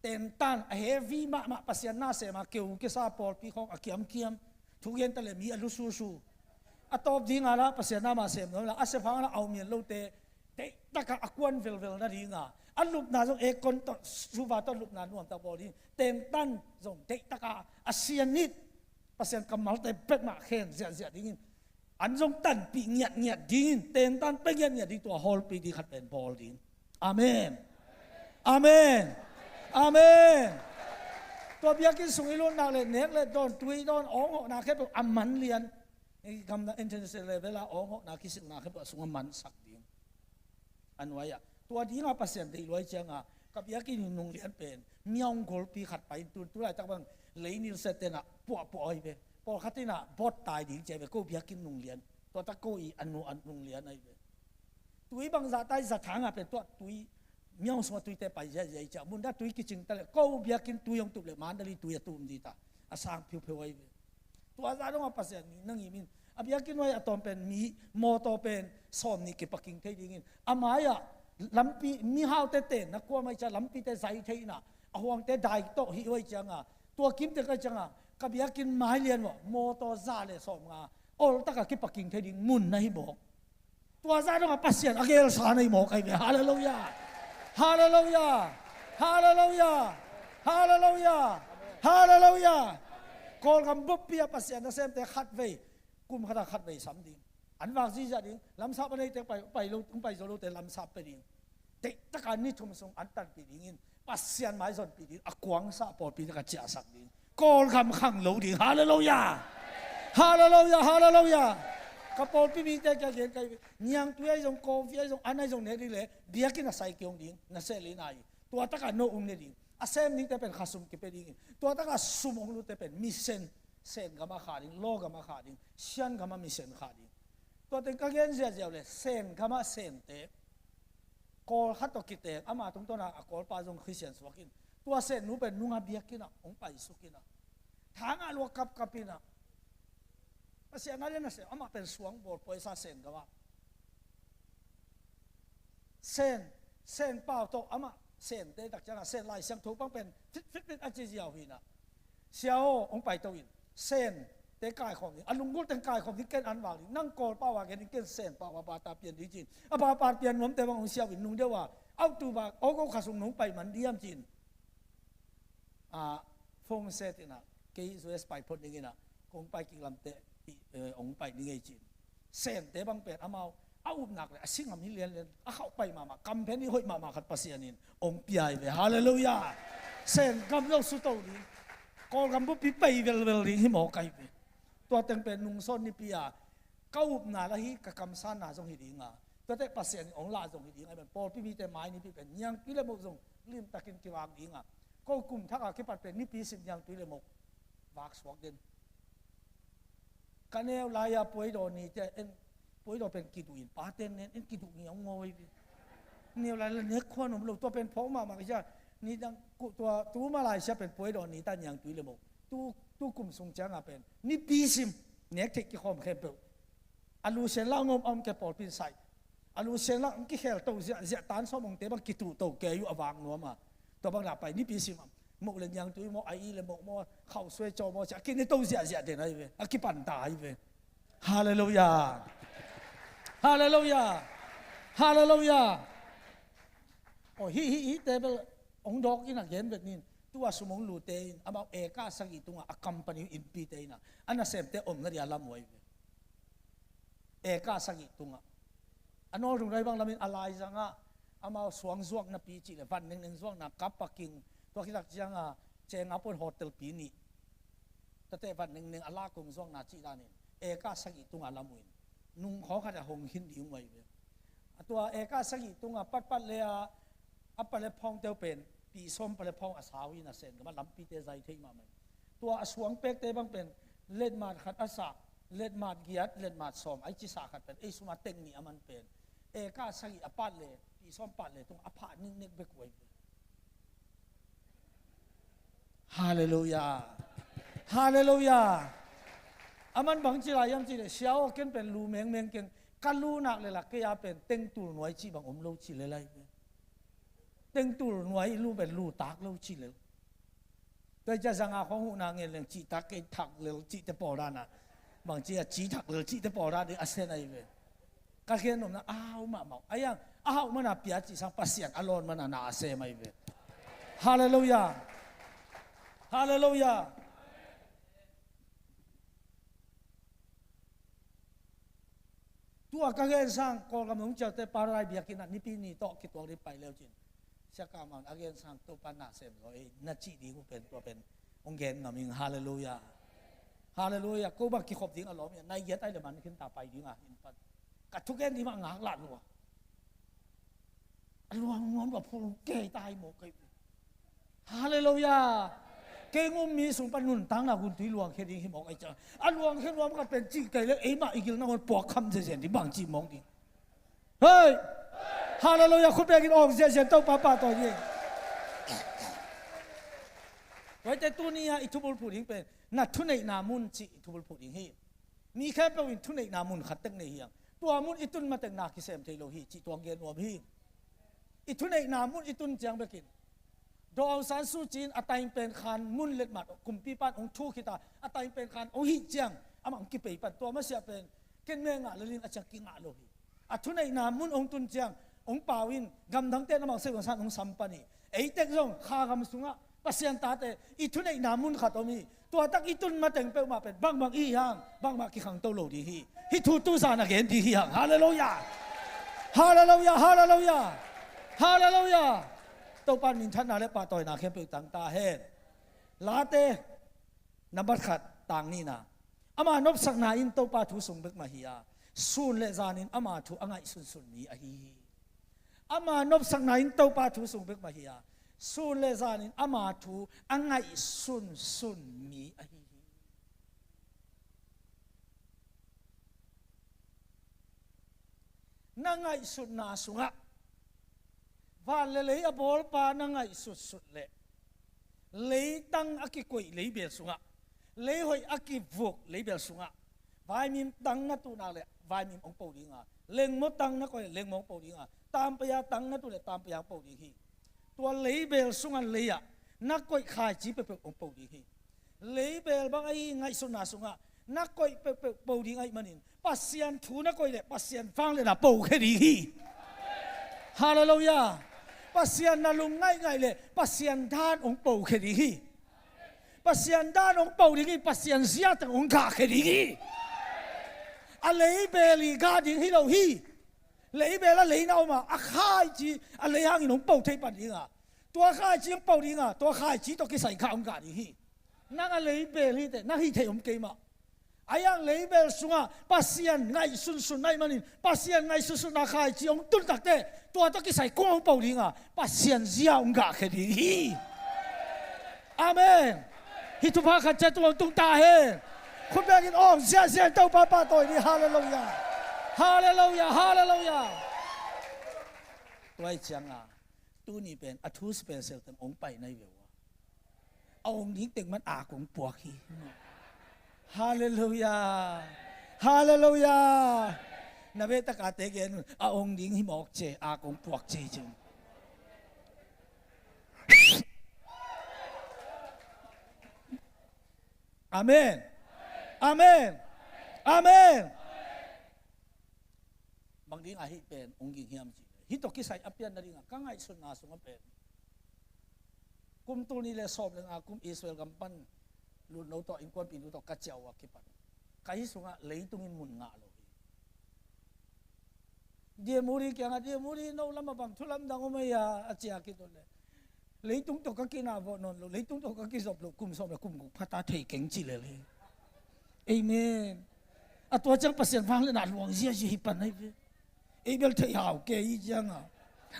tentan a heavy mahmah Pasian na sem a keu kisa pawlpi khawng a kiamkiam, thugen ta le mi a lususu. A tawp dinga la Pasian na mah sem nuam la, a sephang la a umian lote deihtaka a kuan velvel nadinga, a lupna zong ekon tawh suva tawh lupna nuamtak bawl ding. Tentan zong deihtaka a sianit Pasian kammalte bekmah khen ziahziah dingin, an zong tanpih ngiatngiat dingin, tentan pia ngiatngiat ding, tua hawlpi ding khat pen bawl ding. Amen. Amen. Amen. Tua biakinn sung i lutna le nek le dawn, tui dawn, awng hawhna khempeuh a man lian. I gamna international level a awng hawhna kisilhna khempeuh a sung a mansak ding. A nuai ah tua dinga Pasian deih luai cianga ka biakinn in nung lian pen miaung golpi khat pai in, tun tulaitak bang lei nilset tenah puahpuah ahi ve. Pawlkhat inah bawt tai ding cia ve, ko biakinn nung lian. Tua tak ko i a nu a nung lian ahi ve. Tui bangzah tai, za thanga pen tua tui miaung sunga tuite pai ziahziah i cia, munda tui kicing ta le ko biakinn tui hong tup le mandali tui a tum dita a sang phiupheu ahi ve. Tua zah dongah Pasian nih na ngim in. A biakinn nuai a tawm pen mi mawtaw pen sawm nih kipaking thei dingin, a mai-ah lampi, mihaute tenna kuamah i cia lampite zai thei inah, a huangte dai tawh hih huai cianga, tua kimtek ai cianga ka biakinn mai lian mawh mawtaw za le sawm nga oltaka kipaking thei ding mun na hi mawk. Tua zah dongah Pasian a gelsa na hi mawk ahi ve. Halleluiah. Halleluiah. Halleluiah. Halleluiah. Halleluiah. Kawlgam buppi a Pasian nasemte khatvei, kum khata khatvei sam ding. An vak ziahziah ding. Lamsap a neite pai, pai lo, pai zo lote lamsap pia ding. Deihtaka ni thum sung an tanpih dingin Pasian maizonpih ding, a kuangsa pawlpi taka ciahsak ding. Kawlgam khang lo ding. Halleluiah. Halleluiah. Halleluiah. Ka pawlpi mite kia gen kai, niangtui ai zong, kawfi ai zong, an ai zong nek ding le biakinn a sai kiong ding. Nasia lina i tua taka no um ne ding. A sem dingte pen khasum kipia dingin, tua taka sum hong lute pen mission, Sen gama kha ding, law gama kha ding, Sian gama mission kha ding. Tua teng ka gen ziahziah le Sen gama Sente Kawl khat tawh kiteng, ama tungtawna a Kawlpa zong Khristian suak in, tua Sen nu pen nunga biakinn ah hong paisuk in ah, thangah lua kapkap in ah, Pasian a lian a sem, amah pen suang bawl puaisa Sen gamah. Sen, Sen pau tawh amah Sente tak ciangah Sen Lai Siangtho pang pen fit fit fit a ci ziau hi in ah, Sia aw, hong paito in, Sente kaikhawm ding, a lunggulh teng kaikhawm ding, ken an vak ding, nang Kawlpau a gen ding, ken Senpau a bata pian ding ci in, a bata pian nuamte bang hong siau in, nung deuh a autu bak, aw ko kha sung nong pai man diam ci in, a, phone set in ah, kei U S pai phot ding in ah, kong pai kik lamte, i, eh, hong pai ding ei ci in. Sente bang pen amau a upnak le a singam hi lianlian, a khauh pai mahmah, kamphen hi hoih mahmah khat Pasian in hong pia hi ve. Halleluiah. Sen gam lo suto ding, Kawlgam buppi pai velvel ding hi mawk ahi ve. Tua teng pen nungsawn nipi a ka upna la hi, ka kamsanna zong hi dinga, tuate Pasian in hong lah zong hi ding ahi pen, pawlpi mite mai nipi pen niangtui le moh zong limtakin kivak dinga, ko kum thaka kipat pen nipi sim niangtui le moh vak suak den. Ka neu lai-a puaidaw nite en, puaidaw pen kiduh in, paten nen en kiduh ngiaungaw hi ve. Neu lai la nek khuan om lo, tua pen phawk mahmah ka sia. Nidang tua tu Malaysia pen puaidaw nita niangtui le moh, tu, tu kum sung cianga pen nipi sim nek theih kikhawm khempeuh. A lusian la ngom a om ke pawlpi in sai. A lusian la kikhel to ziahziah, tan sawm ongte bang kituh to kei uh a vak nuam a. Tua bang la pai nipi sim a moh le niangtui maw, a i le moh maw, khauh suai caw maw, cia kine to ziahziah den ahi ve, a kipanta ahi ve. Halleluiah. Halleluiah. Halleluiah. Oh, hih, hih, hihte bel hong dawk in a gen vet ning. Tua sum hong lute in amau eka sagih tungah a company innpite in a, a nasemte omna dia lam uh ahi ve. Eka sagih tungah. A nawlrung rai bang lamin a laizangah amau suang zuaknapi cih le van nengneng zuakna kap paking, tua khit tak ciangah cengah pon hotel pi nih. Tate van nengneng a lakong zuakna cih danin eka sagih tungah lam uh in nung khawng khat a hong khin ding uh ahi ve. A tua eka sagih tungah patpat le a, a pale phawngte uh pen pi sawm pale phawng a sau hi, nasen gamah lampite zai thei mahmah hi. Tua a suang pekte bang pen letmat khat a sah, letmat giat, letmat sawm a i cisa khat pen ei suma teng nih a man pen eka sagih a pat le pi sawm pat le tung a phah niknek bek uh ahi ve. Halleluiah. Halleluiah. A man bang ci lai hiam cih leh, sia aw, ken pen lu mengmeng keng, ka lu nak le lak kei a pen tengtul nuai cih bang om lo ci le lai pen. Tengtul nuai lu pen lu tak lo ci le. Tua i cia zanga khawng huhna ngen leng cih tak kei thak lel cihte pawl dan a, bang ci a cih thak lel cihte pawl dan ding a sen ahi ve. Ka gen nopna a hau mahmah uh. A iang a hauh mana pia cih sang Pasian a lawn mana na a sem ahi ve. Halleluiah. Halleluiah. Tua ka gen sang Kawlgam nong ciaute paradai biakinn ah nipi ni tawh kituak ding pai leu cin. Siakam a gen sang Topa na sem zaw ei na cih ding uh pen tua pen hong gen ngam ing. Halleluiah. Halleluiah. Ko bang kikhop ding a lawm hi a, nai giat ai le man khin ta pai ding a, in pan. Ka thugen ding mah ngak lah lua. A luang nuam lua phul kei ta hi mawk kei. Halleluiah. Kei ngum mi sung pan nuntakna guntui luangkhia ding hi mawk ai ciang. A luangkhia nuam khat pen cih kei le eimah i gil nangawn puak kham zezen ding bang cih mawk ding. Hei! Halleluiah, khut bekin awng ziahziah in Topa pahtawi ding. Tuate tuni-ah i thubulphuh ding pen na thuneihna mun cih i thubulphuh ding hi. Mi khempeuh in thuneihna mun khat tek nei hi hang. Tua mun i tun matek na kisem thei lo hi cih tuang gen nuam hi. I thuneihna mun i tun ciang bekin Daw Aung San Suu Kyi in a taing pen khan mun letmat kumpipa in hong thu khit a, a taing pen khan hong hih ciang amah hong kipei pan. Tua masiah pen ken me ngah lel in a ciang kingah lo hi. A thuneihna mun hong tun ciang hong pau in gamdangte in amah hong sei hong san hong sam pan hi. Ei tek zong kha gam sungah Pasian tate i thuneihna mun khat om hi. Tua tak i tun mateng peuhmah pen bangmah i hi hang, bangmah kikhangto lo ding hi. Hih thu tu zan a gen ding hi hang. Halleluiah. Halleluiah. Halleluiah. Halleluiah. Topa in minthanna le pahtawina khempeuh tang ta hen. Late nambat khat tang nihna. Ama nopsakna in Topa thu sung bek mah hi a, sun le zanin ama thu a ngaihsunsun mi ahi hi. Ama nopsakna in Topa thu sung bek mah hi a, sun le zanin ama thu a ngaihsunsun mi ahi hi. Na ngaihsutna sungah van le lei a bawlpa na ngaihsutsut leh leitang a kikoih leibel sungah, leihoih a kivuk leibel sungah, vaimim tang na tuhnak le vaimim hong po dinga, lengmaw tang na koih le lengmaw hong po dinga, tampeia tang na tuh le tampeia hong po ding hi. Tua leibel sungah lei-ah na koih khaici peuhpeuh hong po ding hi. Leibel bang ahi ngaihsutna sungah na koih peuhpeuh po ding ahih manin Pasian thu na koih le Pasian vangliatna po khe ding hi. Halleluiah. Pasian na lungngaih ngaih le Pasian dan hong po khe ding hi. Pasian dan hong po ding hi. Pasian ziateng hong gah khe ding hi. A leibel i gah ding hi lo hi. Leibel a lei na om a, a khaici a lei hangin hong po thei pan dinga, tua khaici hong po dinga, tua khaici tawh kisai kha hong gah ding hi. Nang a leibel hi teh, na hih theih om kei mah. A iang leibel sungah Pasian ngaihsunsun ahih manin Pasian ngaihsunsunna khaici hong tun tak teh, tua tawh kisai kung hong po dinga, Pasian zia hong gah khe ding hi. Amen. Hih thupha khat ciat tung hong tung ta hen. Khut bekin awng ziahziah in Topa pahtawi ding. Halleluiah. Halleluiah. Halleluiah. Tua i cianga tuni pen a thu special teng hong pai nai ve ua. A hong ding teng man a kong puak hi. Halleluiah. Halleluiah. Na ve taka te gen un, a hong ding hi mawk ce, a kong puak ce ci. Amen. Amen. Amen. Ing a hih pen hong ging hiam ci. Hih tawh kisai a pian nadingah ka ngaihsutna sungah pen kum tul nih le sawm le nga kum Israel gam pan lutno tawh innkuanpihnu tawh ka ciah uh a kipan ka hih sungah leitungin mun ngah lo hi. Diamuri kiangah, Diamuri, no lamah bang thu lamdang om ei a, a ciah kituh le leitung tawh ka kinah vawh nawn lo, leitung tawh ka kizop lo, kum sawm le kum guk phata thei keng ci lel hi. Amen. A tua ciang Pasian vangliatna luang ziazia hi pan ahi ve. Ei bel thei hau kei hi cianga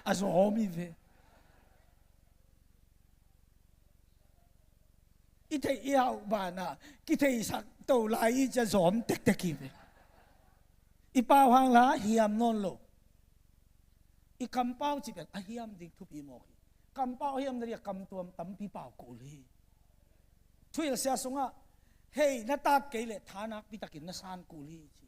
a zawm hi ve. I theih i hauh banah kitheisak to lai i cia zawm tektek hi ve. I pau hang la hiam nawn lo. I kampau cih pen a hiam ding thupi mawk hi. Kampau a hiam nading a kamtuam tampi pau kul hi. Thuhilhsia sungah hei na tat kei leh tha nakpi takin na san kul hi ci.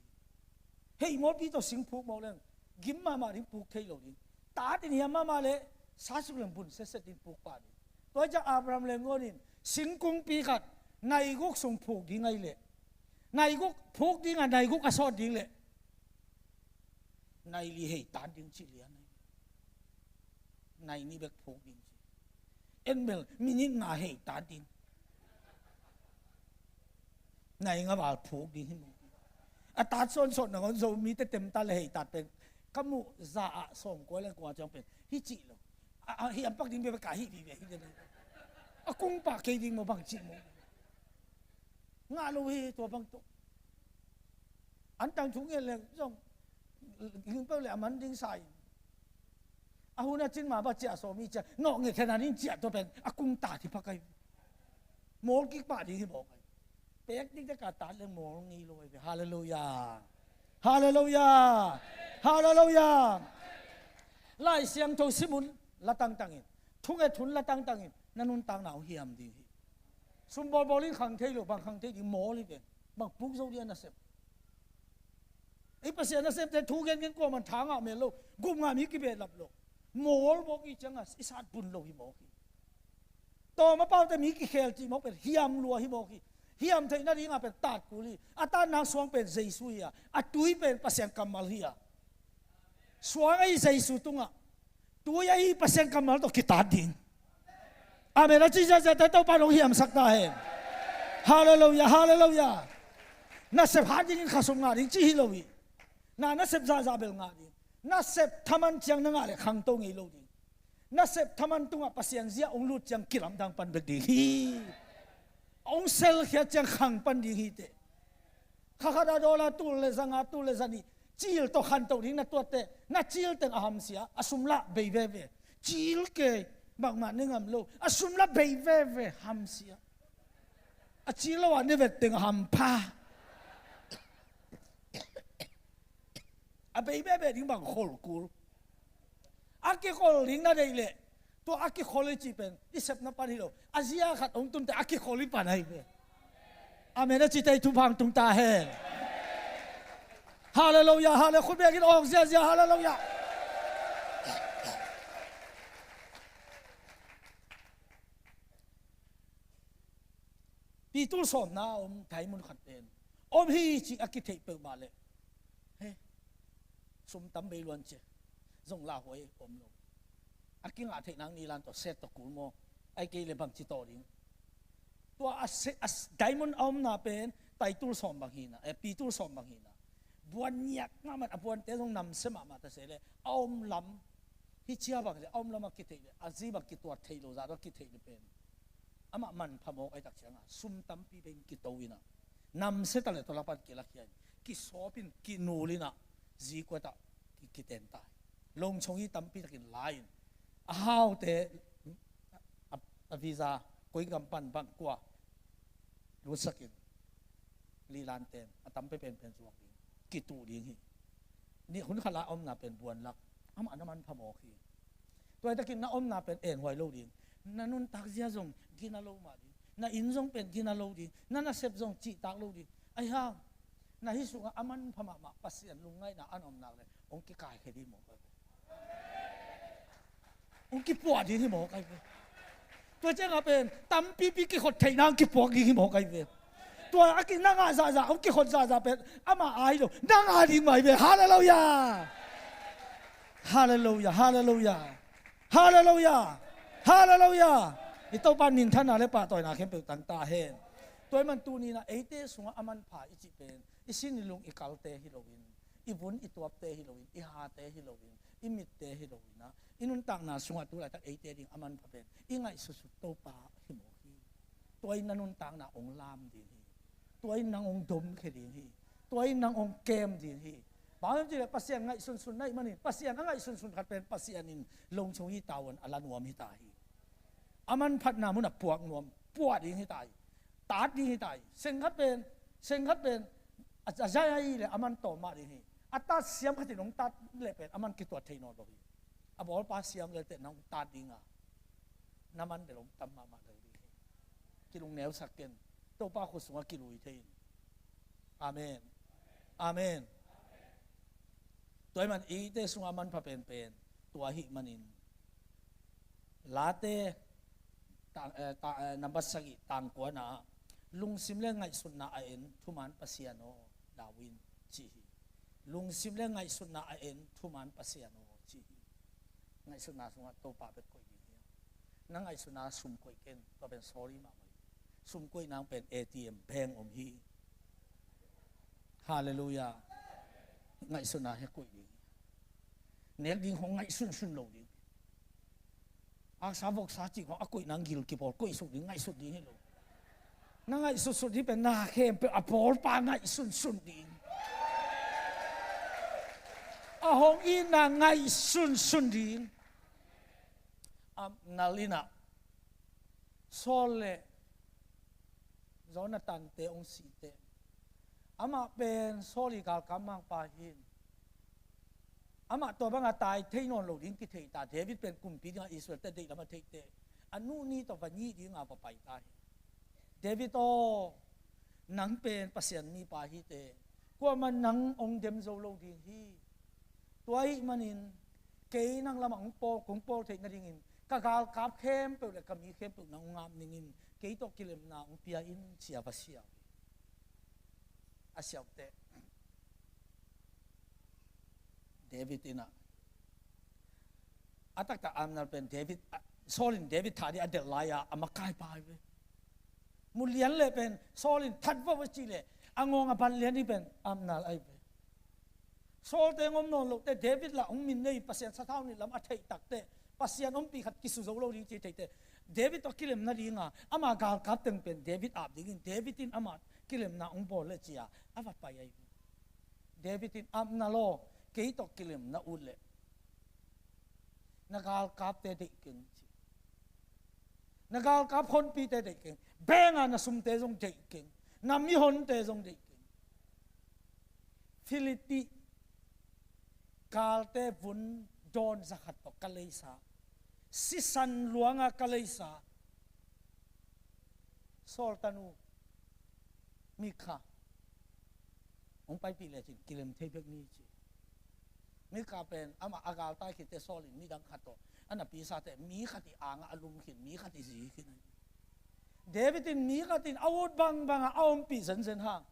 Hei mawlpi tawh sing phuk mawk leng gim mahmah ding, phuk thei lo ding. Tat in hiam mahmah leh sa suk leng bun setset ding, phuk pah ding. Tua hi ciah Abraham leh ngawn in singkungpi khat naiguk sung phuk ding ahi leh, naiguk phuk ding a naiguk a sawt ding leh nai li hei tat ding ci lian ahi. Nai nih bek phuk ding ci. En bel minit nga hei tat ding. Nai nga val phuk ding hi mawk. A tat sawnsawn nangawn Zomite temta le hei tat pen ka muh za ah sawmkua le kua ciang pen hi cih lo. A, a, hi ampak ding bia ka hih vive hi den. A kung pah kei ding maw bang cih maw. Ngah lo hi tua bang tawh. An tang thu ngen le zong ging peuh le a man ding sa in. A hun a cin ma ba ciah sawm i ciah nawh nge khen an in ciah tua pen a kung ta thi pha kai. Mawl kik pah ding hi mawk ai. Pek dikdek a tat leng mawl ngei lo ai ve. Halleluiah. Halleluiah. Halleluiah. Lai Siangtho sim un la tangtangin, thunget hun la tangtangin na nuntakna hong hiam ding hi. Sum bawlbawl in khang thei lo, bang khang thei ding, mawl hi ve. Bang puk zo ding a nasep. Ei Pasian nasemte thu gengen kuaman tha ngah mel lo, gup ngah mi kibehlap lo. Mawl mawk i cianga i sat bun lo hi mawk hi. Tawm a paute mi kikhel cih mawk pen hiam lua hi mawk hi. Hiam theih nadinga pen tat kul hi. A tatna suang pen Jesu hi a, a tui pen Pasian kammal hi a. Suang ahi Jesu tungah, tui ahi Pasian kammal tawh kitat ding. Amen. A ci ziahziahte Topa nong hiamsak ta hen. Halleluiah, halleluiah. Nasep hat dingin khasum ngah ding ci hi lo hi. Na nasep zahzah bel ngah ding. Nasep thaman ciang na ngah le khangto ngei lo ding. Nasep thaman tungah Pasian zia hong lut ciang kilamdang pan bek ding hi. Hong selkhiat ciang khang pan ding hi teh. Kha khat a dollar tul le zanga, tul le zanih cil tawh khanto ding na tuatte, na cil teng a hamsia, a sum lah bei veve. Cil kei, bangmah ne ngam lo, a sum lah bei veve, hamsia. A cil lo a ne vet teng a hampha. A bei veve ding bang khol kul. A kikhol ding na deih leh tua a kikhol i cih pen i sepna pan hi lo. A zia khat hong tunte a kikhol i pan ahi ve. Amen. A cite i thupha hong tung ta hen. Halleluiah. Halle-, khut bekin awk ziazia. Halleluiah. Pitul sawmna a om diamond khat pen om hi cih a kitheih peuhmah leh, he, sum tam bei luan cia zong lauhuai om lo. A kingah theih nang nilan tawh set tawh kul maw? Ai kei le bangci tawh ding. Tua a se-, a s-, diamond a omna pen taitul sawm bang hina, eh, pitul sawm bang hina. Buan ngiat mahmah, a buante zong namsia mahmah ta se le a om lam hi cia bang le a om lam a kitheih le a zi bang kituat theih lo zah tawh a kitheih le pen amah manpha mawk ahi tak cianga sum tampi beng kito ina, namsia ta le tawlak pan kilakhia in, kisawp in, kinul ina, zikuatah ki-, kiten ta hi. Longchong hi tampi takin la in, a haute, a, a visa koi gam pan bang kua lutsakin, lilan ten a tampi penpen zuak ding, kituh ding hi. Nih hun khat la omna pen buanlak, amah na manpha mawk hi. Tua hi takin na omna pen enhuai lo ding, na nuntak zia zong gina lo mah ding, na inn zong pen gina lo ding, na nasep zong cihtak lo ding. Ahi hang na hih sungah a manpha mahmah Pasian lungngaihna an om nak le hong kikaikhia ding mawk ahi ve. Hong kipuah ding hi mawk ahi ve. Tua ciangah pen tampipi kikhot theihna hong kipuak ding hi mawk ahi ve. Tua a ki-, na ngah zahzah, hong kikhot zahzah pen amah ahi lo, na ngah ding mah ahi ve. Halleluiah. Halleluiah, halleluiah, halleluiah, halleluiah. I Topa minthanna le pahtawina khempeuh tang ta hen. Tua ahih man tuni-in ah eite sungah a manpha i cih pen i sin i lung i kalte hi loin, i vun i tuapte hi loin, i hate hi loin, i mitte hi loin ah, i nuntakna sungah tu laitak eite ding a manpha pen i ngaihsutsut Topa hi mawk hi. Tua in na nuntakna hong lam ding hi. Tua in nang hong domkhia ding hi. Tua in nang hong kem ding hi. Bang hang hiam cih leh Pasian ngaihsunsun na hih manin, Pasian a ngaihsunsun khat pen Pasian in lungchung hi tavuan a la nuam hi ta hi. A manphatna munah puak nuam, puah ding hi ta hi. Tat ding hi ta hi. Seng khat pen, seng khat pen a, a zai leh a man tawm mah ding hi. A tat siam khat in hong tat leh pen a man kituat thei nawn lo hi. A bawlpa siam lel teh nang hong tat ding a, na man bel hong tam mahmah lel ding hi. Kilungneusak ken. Topa khut sungah kilui thei in. Amen. Amen. Tua ahih man eite sungah a manpha penpen tua ahih manin, Late tang, eh, ta, eh, nambat sagih tang kuana ah, lungsim le ngaihsutna a en thuman Pasian aw, David in ci hi. Lungsim le ngaihsutna a en thuman Pasian aw, ci hi. Ngaihsutna sungah Topa bek koih ding hi. Na ngaihsutna sum koih ken, tua pen sorry mahmah hi. Sum koih nang pen A T M bank om hi. Halleluiah. Ngaihsutna hi koih ding. Nek ding hong ngaihsunsun lo ding. Aksa voksa cih hong a koih nang gil kipawl koih suk ding, ngaihsut ding hi lo. Na ngaihsutsut ding pen na khempeuh a bawlpa ngaihsunsun ding. A hong itna ngaihsunsun ding. Amnon in ah Saul le Jonathan te hong sih teh, amah pen Saul i galkap mangpa hi in, amah tua banga tai thei nawn lo ding kithei ta. David pen kumpi dinga Israel te deih lam a theih teh, a nu ni tawh va ngih dinga va pai ta hi. David aw, nang pen Pasian mipa hi teh, kuamah nang hong dem zo lo ding hi. Tua ahih manin kei nang lamah hong pawl, kong pawl theih nadingin ka galkap khempeuh le ka mi khempeuh nang hong ap ning in, kei tawh kilemna hong pia in, ci a va siau hi. A siau teh David in ah, a taktak Amnon pen David, ah, Saul in David that ding a delh lai-a a makaipa hi ve. Mu lian leh pen Saul in that vo a cih leh a ngawng a ban lian ding pen Amnon ahi ve. Saul te hong om nawn loh teh, David lah hong min nei, Pasian sathau nih lam a theih tak teh, Pasian ompih khat kisu zo lo ding ci thei teh, David tawh kilem nadinga ama galkap teng pen David ap dingin David in ama kilemna hong bawl leh ci-a a va pai ahi ve. David in, Amnon aw, kei tawh kilem na ut leh na galkapte deih keng, ci. Na galkap honpite deih keng. Bank a na sumte zong deih keng. Na mihonte zong deih keng. Filisti galte vun dawn zakhat tawh ka leisa, sisan luanga ka leisa, Saul tanu Mikal hong paipih lecin kilem thei bek ni, ci. Mikal pen amah a galtai khit teh Saul in midang khat tawh a na pisa teh, mi khat i angah a lum khin, mi khat i zi khin ahi. David in mi khat in a ut bangbang a a ompih zenzen hang,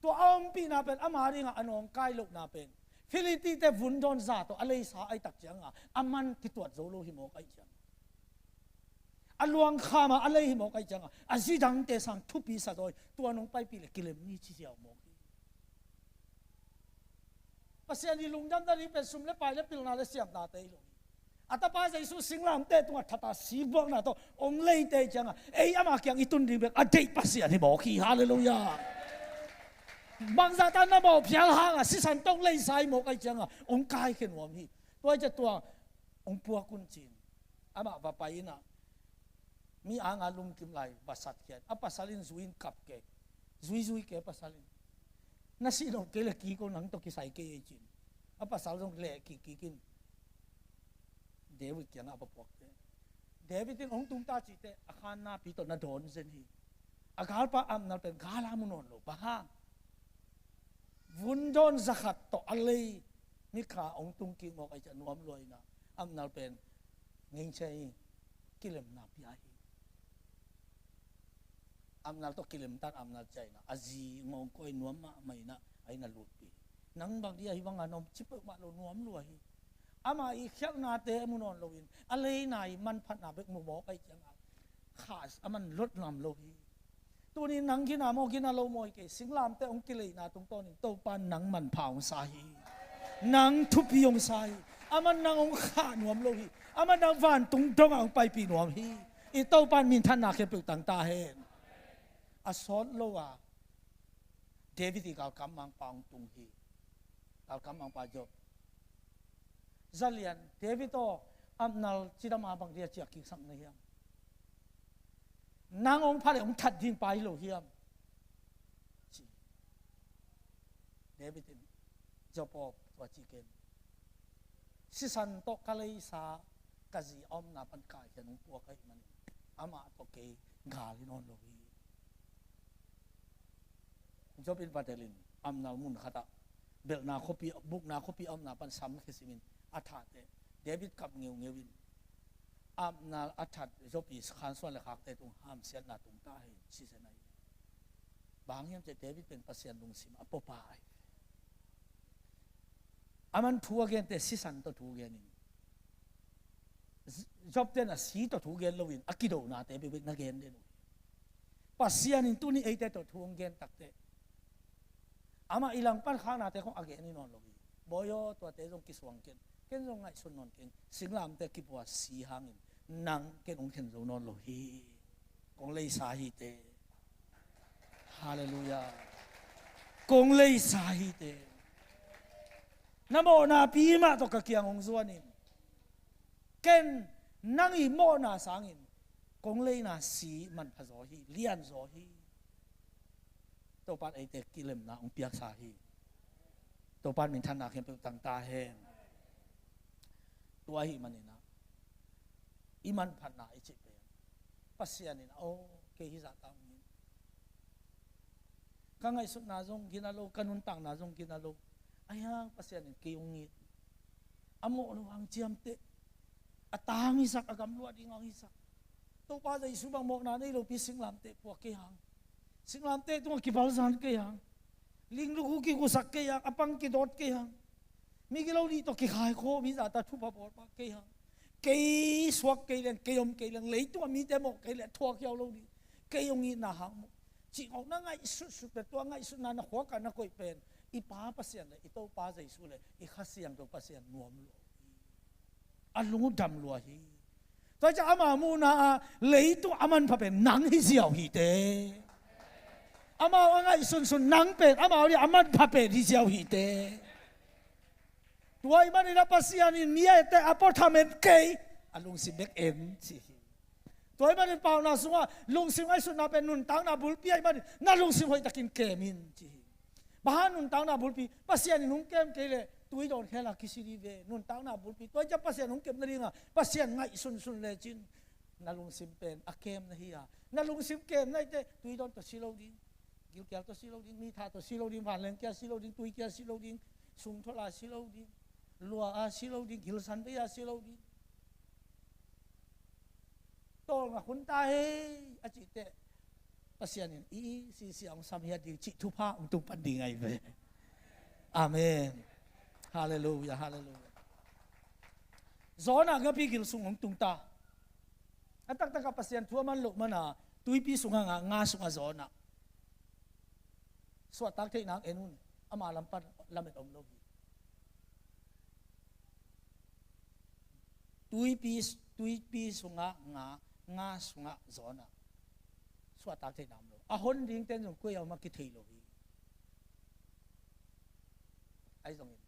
tua a ompihna pen ama dingah a nawngkai lohna pen Filisti te vun dawn za tawh a leisa ahi tak cianga a man kituat zo lo hi mawk ahi cianga, a luangkhama a lei hi mawk ahi cianga, a zi dangte sang thupi sa zaw hi. Tua nong paipih le kilem ni, ci ziau mawk hi. Pasian i lungdamna ding pen sum le pai le pilna le siamnate hi lo hi. A tapa Jesu singlamteh tungah thata sibuakna tawh hong leite cianga ei ama kiang i tun ding bek a deih Pasian hi mawk hi. Halleluiah. Bangzah tan na mawh phial hanga sisan tawh hong leisa hi mawk ahi cianga hong kaikhia nuam hi. Tua hi ciah tua hong puak un, ci-in amah va pai in ah, mi anga lumkim lai va satkhia in, a pasal in zui in kap kei, zuizui kei a pasal in. Na sih lo kei le kik o, nang tawh kisai kei ei, ci-in a pasal zong leh kikkik in David kiangah a va puak teh, David in hong tung ta cih teh a khannapi tawh na dawn zen hi. A galpa Amnon pen gal a mu nawn lo, bang hang? Vun dawn zakhat tawh a lei Mikal hong tung kik mawk ahi ciah nuam lua in ah, Amnon pen ngeicia hi, kilemna pia hi. Amnon tawh kilem tan Amnon ciah in ah, a zi ngawngkawi nuam mahmah in ah, a inn ah lutpih hi. Nang bang dih ahi banga na om ci peuhmah lo, nuam lua hi. Ama i khialhnate mu nawn loin a leina i manphatna bek mu mawk ahih ciangin kha a man lot ngam lo hi. Tuni nang gina maw, gina lo maw hi kei, singlamteh hong kileina tungtawnin Topa nang manpha hong sa hi. Nang thupi hong sa hi. Aman nang hong khah nuam lo hi. Aman nang vantung dongah hong paipih nuam hi. I Topa in minthanna khempeuh tang ta hen. A sawt lo a David i galkam mangpa hong tung hi. Galkam mangpa Job. Zalian, David aw, Abner cidam a bang dia ciah kiksak na hiam? Nang hong pha le hong that ding pa hi lo hiam? Ci. David in, Job aw, tua ci ken. Sisan tawh ka leisa ka zi a omna pan kaikhian hong puak ahih manin amah tawh kei gal hi nawn lo hi. Job in va delin, Abner mun khatah belhna khuapi, bukna khuapi a omna pan sam khia simin a thah teh, David kap ngeungeu in, Abner a that Job i khansuan le khakte tung hamsiatna tung ta hi, ci zen ahi. Bang hiam cih leh David pen Pasian lungsim a puapa ahi. Aman thu a gen teh sisan tawh thu gen in, Job ten a si tawh thu gen loin a kidonate bekbek na gen den uh hi. Pasian in tuni eite tawh thu hong gen takteh, amah i langpan khaknate khong a gen hi nawn lo hi. Bawi aw, tuate zong kisuang ken. Ken zong ngaihsun nawn keng. Singlamteh kipua si hangin nang ken hong khen zo nawn lo hi. Kong leisa hi teh. Halleluiah. Kong leisa hi teh. Na mawhna pi mah tawh ka kiang hong zuan in, ken nang i mawhna sangin kong leina si manpha zaw hi, lian zaw hi. Topan eite kilemna hong piaksa hi. Topan minthanna khempeuh tang ta hen. Tua ahih manin ah, i manphatna i cih pen Pasian in, aw, kei hizah ta hong it. Ka ngaihsutna zong gina lo, ka nuntakna zong gina lo. Ahi hang Pasian in kei hong it. A mawh lo hang ciamteh. A tang hisak, a gamluah ding hang hisak. Topa Jesu bang mawhna nei lopi singlamteh puak kei hang. Singlamteh tungah kibalzan kei hang. Linglukhu kigusak kei hang, a pang kidawt kei hang. Migilo nih tawh kikhaikhaw, mi zahta thupha bawlpa kei hang. Kei suak kei leng, kei om kei leng, leitungah mite mawh kei leh thuak hiau lo ding. Kei hong itna hang maw, cih ngawh na ngaihsutsut pen, tua ngaihsutna na khuak ah na koih pen i Pa Pasian le i Topa Jesu le i Kha Siangtho Pasian nuam lua hi. A lung uh dam lua hi. Tua ciang ama muhna ah leitung a manpha pen nang hi ziau hi teh. Amau a ngaihsunsun nang pen amau dia a manpha pen hi ziau hi teh. Tua ahih manin ah Pasian in mi a etteh a pua thamen kei, a lungsim bek en ci hi. Tua ahih manin Paunak sungah lungsim ngaihsutna pen nuntakna bulpi ahih manin na lungsim hoihtakin kem in ci hi. Bang hang nuntakna bulpi, Pasian in hong kem kei leh tui dawn khel a kisi dih ve. Nuntakna bulpi, tua ciang Pasian hong kep nadingah Pasian ngaihsunsun lecin na lungsim pen a kem na hi a. Na lungsim kem na hi teh tui dawn tawh si lo ding. Gilkial tawh si lo ding, mitha tawh si lo ding, vanleng kia si lo ding, tui kia si lo ding, sungthawl a si lo ding, lua a si lo ding, gilsan vei a si lo ding. Tawlnga hun ta hei a cih teh Pasian in i sisi a hong sam hiat ding cih thupha hong tung pan ding ahi ve. Amen. Halleluiah, halleluiah. Jonah ngapi gil sung hong tung ta. A taktakah Pasian thu a man loh mana tuipi sungah nga, nga sungah Jonah. Suahtak theih nang en un, ama lam pan lamet om lo hi. Tuipi, tuipi sungah nga, nga sungah Jonah. Suahtak theih nang om lo. A hon ding ten zong koi a om a kithei lo hi. Ahi zongin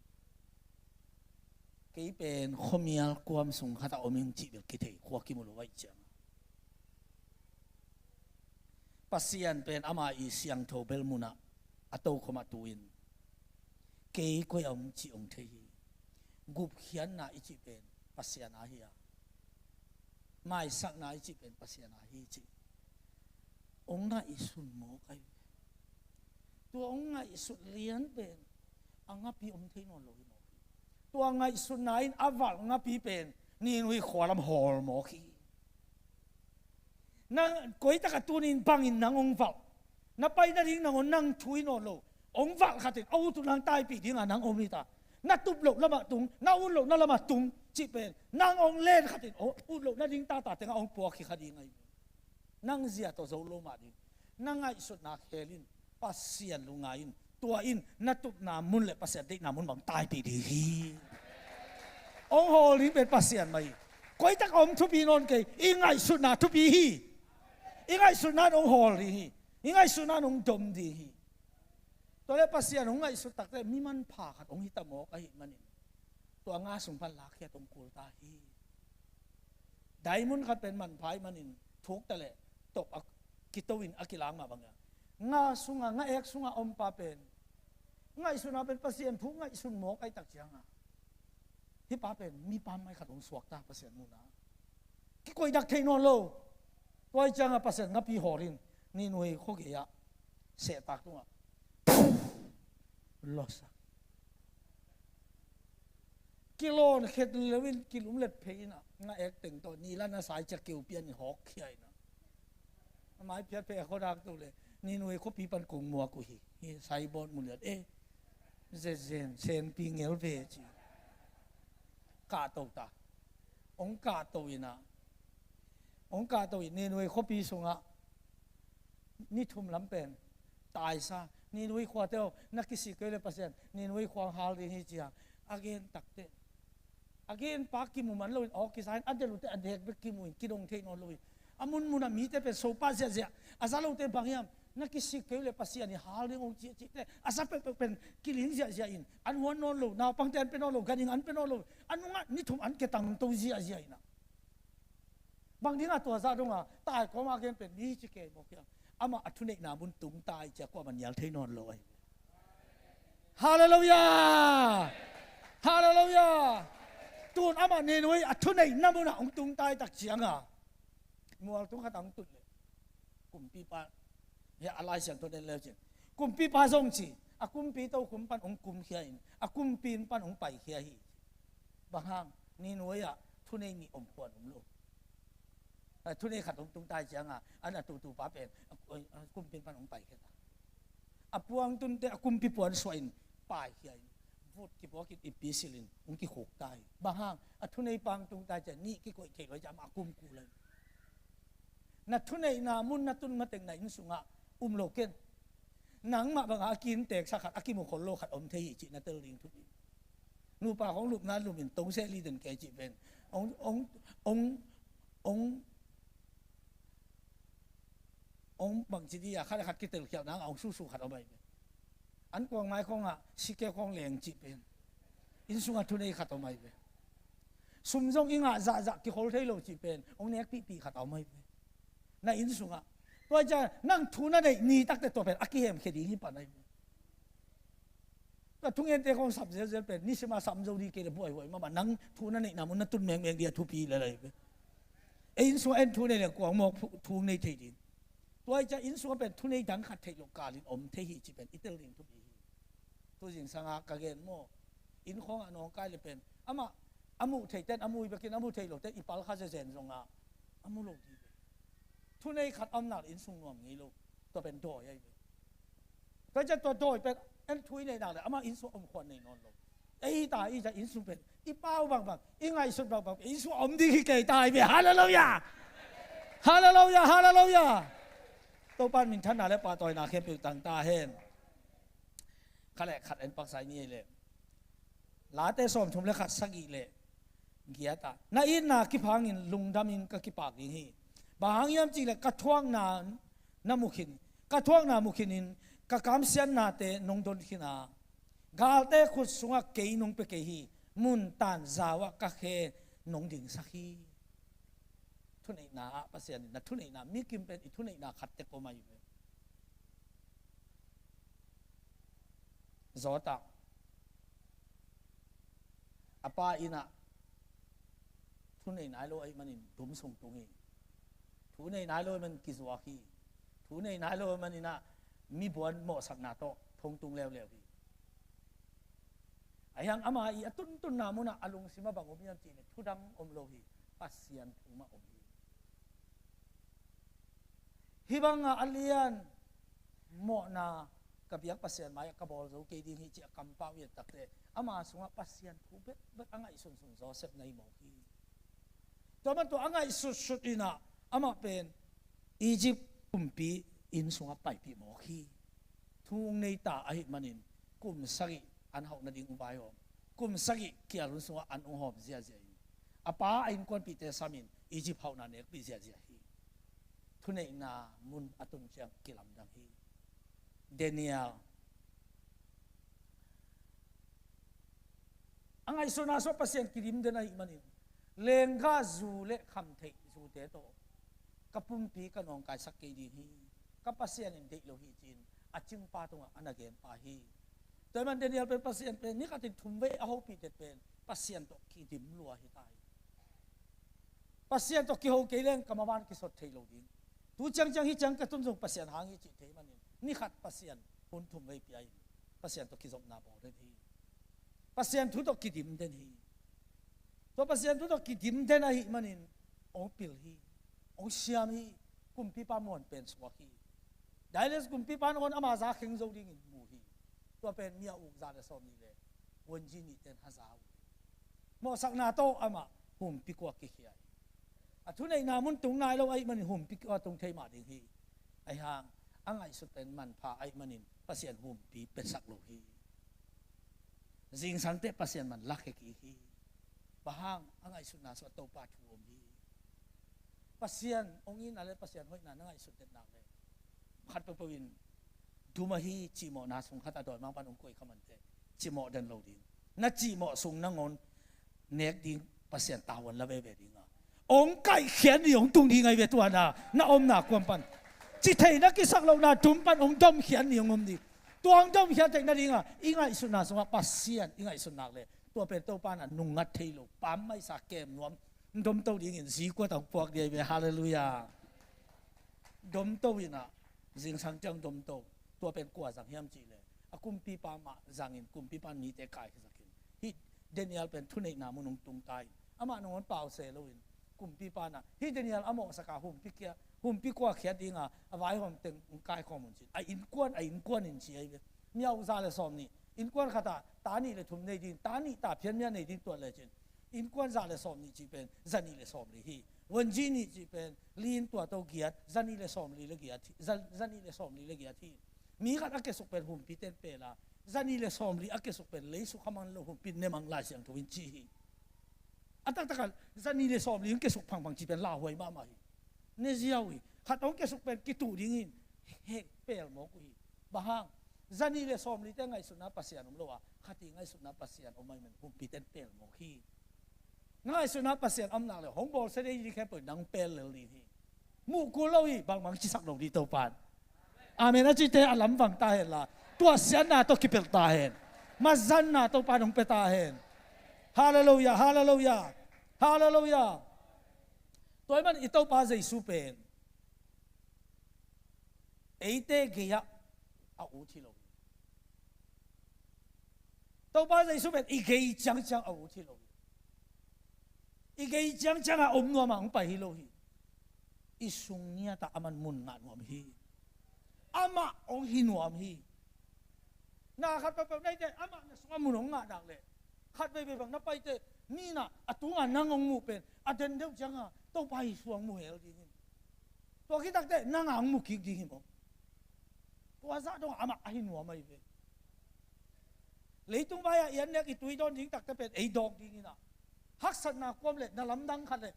kei pen khuamial kuam sung khat a om ing cih bel kithei, khua kimu lo ahih ciangin. Pasian pen ama i siangtho bel munah a tokhom ah tu-in kei koi a om cih hong thei hi. Gupkhiatna i cih pen Pasian a hi a, maisakna i cih pen Pasian a hi cih hong ngaihsun mawk ahi ve. Tua hong ngaihsut lian pen a ngapi om thei nawn lo hi mawk hi. Tua ngaihsutna in a valh ngapi pen Nineveh khua lam hawl mawk hi. Nang koitakah tuni-in bangin nang hong valh? Na pai nading nangawn nang thu hi nawn lo. Hong valh khatin a ut uh nang taipih dingah nang om hi ta. Na tup loh lamah tung, na ut lohna lamah tung cih pen nang hong len khatin, hong ut lohna ding tata tengah hong puak hi kha ding ahi. Nang zia tawh zo lo mah ding. Na ngaihsutna khel in, Pasian lungngai in, tua in na tupna mun le Pasian deihna mun bang taipih ding hi. Hong hawl ding pen Pasian mah hi. Koitak a om thupi nawn kei, i ngaihsutna thupi hi. I ngaihsutna in hong hawl ding hi. I ngaihsutna in hong dom ding hi. Tua le Pasian hong ngaihsut takte mi manpha khat hong hi ta mawk ahih manin, tua nga sung pan lakkhiat hong kul ta hi. Diamond khat pen manpha ahih manin thuk ta le top a kito in a kilang mah bang a, nga sunga, nga ek sunga om pa pen ngaihsutna pen Pasian thu ngaihsun mawk ahih tak cianga, hih pa pen mi pam mai khat hong suak ta Pasian muhna. Kikoih dak thei nawn lo. Tua ahih cianga Pasian ngapi hawl in Nineveh khua gei ah sehtak tungah losak. Kilawn khet lo in kilum let phei in ah, nga ek teng tawh ni la na sai ciak keu pian in hawk khia in ah, a mai phiat phei a khuadak tu le Nineveh khuapi pan kung muak uh hi. Hi sai bawt mu liat e. Zen zen, senpi ngel ve ci. Kahto ta. Hong kahto in ah, hong kahto in Nineveh khuapi sungah ni thum lam pen taisa. Nineveh khuate aw, na kisik kei le Pasian Nineveh khua hong hal ding hi ci a, a gen takte, a gen pa kimu man loin, aw kisa in a delh uh teh a dek bek kimu in kidong thei nawn lo hi. A munmun ah mite pen sopa ziahziah, a za lote bang hiam, na kisik kei uh le Pasian in hal ding hong ci a cihte, a za pekpek pen kiling ziahziah in, an huan nawn lo, naupangte an pe nawn lo, ganhing an pe nawn lo, a nungah ni thum an ke tangto ziahziah in ah, bang dingah tua zah dongah tai kawma gen pen ni ci kei mawk hiam? Amah a thuneihna mun tung tai cia kuamah nial thei nawn lo ahi. Halleluiah! Halleluiah! Tun amah Nineveh a thuneihna munah hong tung tai tak cianga, mual tung khat a hong tun le kumpipa, hia a Lai Siangtho den leu cin, kumpipa zong ci, a kumpi tokhom pan hong kumkhia in a kumpi inn pan hong paikhia hi. Bang hang? Nineveh ah thunei nih om khuan om lo. A thunei khat hong tung tai cianga, an a tutupa pen a, a kumpi inn pan hong paikhia ta. A puang tunte a kumpi puan suah in paikhia in, vut kipuak in ipi silin hong kikhuk ta hi. Bang hang? A thunei pang tung tai ciang nih kikoih thei lo ciang amah a kum kul ahi. Na thuneihna mun na tun mateng na inn sungah um lo ken. Nangmah bangah a kiinteksak khat, a kimu khol lo khat om thei hi cih na tel ding thupi. Nupa khong lupna lum in tong seh li den kei cih pen hong, hong, hong, hong, hong bangci dih a khat le khat kitelkhialhna ngah hong susu khat om ahi pen. An kuang mai khongah sike khong leng cih pen inn sungah thunei khat om ahi pen. Sum zong i ngah zahzah kikhol thei lo cih pen hong nekpihpih khat a om ahi pen. Na inn sungah. Tua ciang nang thu na neih ni takte tua pen a kihemkhia ding hi pan ahi pen. Tua thungente khong sap zelzel pen nisima sam zo dih kei le buaihuai mahmah, nang thu na neihna mun na tun mengmeng dih a thupi lel ahi pen. Ei inn sungah en thu nei le kuang mawk thu nei thei ding. Tua ciang inn sungah pen thunei dang khat theih loh kalin om thei hi cih pen i tel ding thupi hi. Tuzing sangah ka gen maw? Inn khawngah nawngkai le pen amah a muh theiten a mu hi bekin, a mu thei loten i palkha zezen zongah a mu lo dih ve. Thunei khat a om nak le inn sung nuam ngei lo. Tua pen dawi ahi ve. Tua ciang tua dawi pen en thu i neih nak le amah inn sung a om khuan nei nawn lo. Ei ta i ciang inn sung pen i pau bangbang, i ngaihsut bangbang pen inn sung a om ding hi kei ta hi ve. Halleluiah! Halleluiah! Halleluiah! Topa in minthanna le pahtawina khempeuh tang ta hen. Khat le khat en paksa i ni ei le. Late sawmthum le khat, sagih le giat ah, na itna kiphangin lungdamin ka kipak ding hi. Bang hang hiam cih leh ka thuakna na mu khin, ka thuakna mu khinin ka kamsiatnate nong don khin a, galte khut sungah kei nong pia kei hi. Mun tanzau ah ka khe nong dingsak hi. Thuneihna ah Pasian in na thuneihna, mi kim pen i thuneihna khat tek om ahi ve. Zawtah a pa inn ah thu nei nai lo ahih manin dum sung tung hi. Thu nei nai lo ahih manin kizuak hi. Thu nei nai lo ahih manin ah mi buan mawhsakna tawh thong tung leuleu hi. Ahi hang ama i a tuntunna munah a lungsim ah bang om hiam cih leh thu dang om lo hi. Pasian thu mah om hi. Hih bangah a lian mawhna ka biak Pasian mai-ah ka bawl zo kei ding hi, ci-a kampau i et takteh, ama sungah Pasian thu bekbek a ngaihsunsun Joseph na hi mawk hi. Tua bantuk a ngaihsutsut in ah amah pen Egypt kumpi inn sungah paipih mawk hi. Thu hong nei ta ahih manin kum sagih an hauh nading hong vaihawm, kum sagih kial hun sungah an hong hawm ziahziah in, a pa a innkuanpihte samin Egypt hauhna nekpih ziahziah hi. Thuneihna mun a tun ciang kilamdang hi. Daniel a ngaihsutna sungah Pasian kidim den ahih manin, lenggah zu le khamtheih zute tawh ka pumpi ka nawngkaisak kei ding hi, ka Pasian in deih lo hi, ci-in a cingpa tungah a na genpa hi. Tua ahih man Daniel pen Pasian pen ni khatin thumvei a hopih det pen Pasian tawh kidim lua hi ta hi. Pasian tawh kiho kei leng ka maban kisot thei lo ding. Tu ciangciang hi ciang ka tun zong Pasian hang hi cih thei manin, ni khat Pasian hun thumvei pia in Pasian tawh kizopna bawl den hi. Pasian thu tawh kidim den hi. Tua Pasian thu tawh kidim den ahih manin hong pil hi, hong siam hi. Kumpipa muan pen suak hi. Darius kumpipa nangawn ama za kheng zo dingin mu hi. Tua pen mi a uk za le sawmnih le vuanzi nihte in a za uh hi. Mawhsakna tawh amah humpi kua kikhia hi. A thuneihna mun tung nai lo ahih manin humpi kua tung thei mah ding hi. Ahi hang a ngaihsut pen manpha ahih manin Pasian humpi piasak lo hi. Zingsang teh Pasian man lakhia kik hi. Bang hang? A ngaihsutna sungah Topa thu om hi. Pasian hong itna le Pasian hoihna na ngaihsut den nak le, khat peuhpeuh in dum ahi cihmawhna sung khat a dawimangpa in hong koih kha man teh cihmawh den lo ding. Na cihmawh sung nangawn nek ding Pasian tavuan la veve ding a, hong kaihkhiat ni hong tung ding ahi ve. Tua na, na omna kuam pan ci thei na kisak lohna dum pan hong domkhiat ni hong om ding. Tua hong domkhiat theih nading a i ngaihsutna sungah Pasian i ngaihsut nak le, tua pen Topa in a nungngat thei lo, pammaihsa kem nuam, domto dingin zikua tawh hong puak ding ahi ve. Halleluiah. Domto in a, zingsang ciang domto. Tua pen kua zang hiam cih le, a kumpipa mah zangin kumpipa in mite kaikhiasak in. Hih Daniel pen thuneihna mun hong tung ta in, amah nangawn pause loin kumpipa in a, hih Daniel a mawhsak a, humpi kia, humpi kua khiat ding a, a vaihawm teng hong kaikhawm un ci-in, a innkuan, a innkuan in ci ahi ve. Mi a uk za le sawmnih, innkuan khat ah ta nih le thum nei ding, ta nih ta phiat mi a nei ding tuat lecin, innkuan za le sawmnih cih pen za nih le sawmli hi. Vuanzi nih cih pen li in tua to giat, za nih le sawmli le giat hi, za, za nih le sawmli le giat hi. Mi khat a kiasuk pen humpite in pel a, za nih le sawmli a kiasuk pen leisuk kha mang lo humpi in ne mang, Lai Siangtho in ci hi. A taktak a za nih le sawmli hong kiasuk phangphang cih pen lauhuai mahmah hi. Ne ziau hi. Khat hong kiasuk pen kituh dingin hek pel mawk uh hi. Bang hang? Za nih le sawmlite ngaihsutna Pasian om lo a, khat i ngaihsutna Pasian om ahih man humpite in pel mawk hi. Na ngaihsutna Pasian a om nak le hong bawlsia ding khempeuh in nang pel lel ding hi. Muh kul lo hi, bangbang cisak lo ding Topa in. Amen a cite a lamvang ta hen la, tuahsiatna tawh kipelh ta hen. Mazanna Topa in hong pia ta hen. Halleluiah, halleluiah, halleluiah. Tua ahih man i Topa Jesu pen eite gei-ah a ut hi lo hi. Topa Jesu pen i gei ciangciang a ut hi lo hi. I gei ciangciang a om nuam a hong pai hi lo hi. I sung ngiat ah aman mun ngah nuam hi. Amah hong hi nuam hi. Na khat peuhpeuh na hih teh amah na sungah mun hong ngah nak leh, khat veivei bang na pai teh, mi in a tunga nang hong muh pen a den deuh cianga Topa Jesu hong mu hel ding hi. Tua khit takteh nang a hong mu kik ding hi maw? Tua zah dong amah ahi nuam ahi ve. Leitung vai-ah i annek i tui dawn ding takte pen ei dawk ding in a, haksatna kuam le na lamdang khat le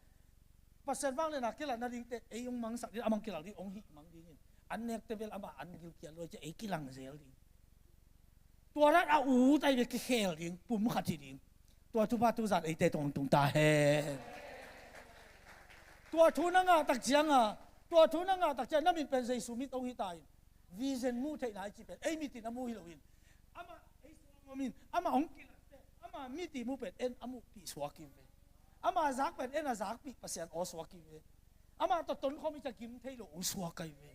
Pasian vangliatna kilat nadingte ei hong mangsak ding, a mang kilak ding, hong hih mang dingin annekte bel amah an gilkial luai ciah ei kilang zel ding. Tua dan a ut ahi ve, kikhel ding, pum khat hi ding. Tua thupha tuzan eite tungah hong tung ta hen. Tua thu na ngah tak cianga, tua thu na ngah tak cianga na mit pen Jesu mit hong hi ta in, vision muh theihna i cih pen ei mit in a mu hi loin, amah ei sungah om in, amah hong kilatte, amah mit i muh pen en a muhpih suak hi ve. Amah zak pen en a zakpih Pasian aw suak hi ve. Amah tawh tonkhawm i ciah gim thei lo hong suak ahi ve.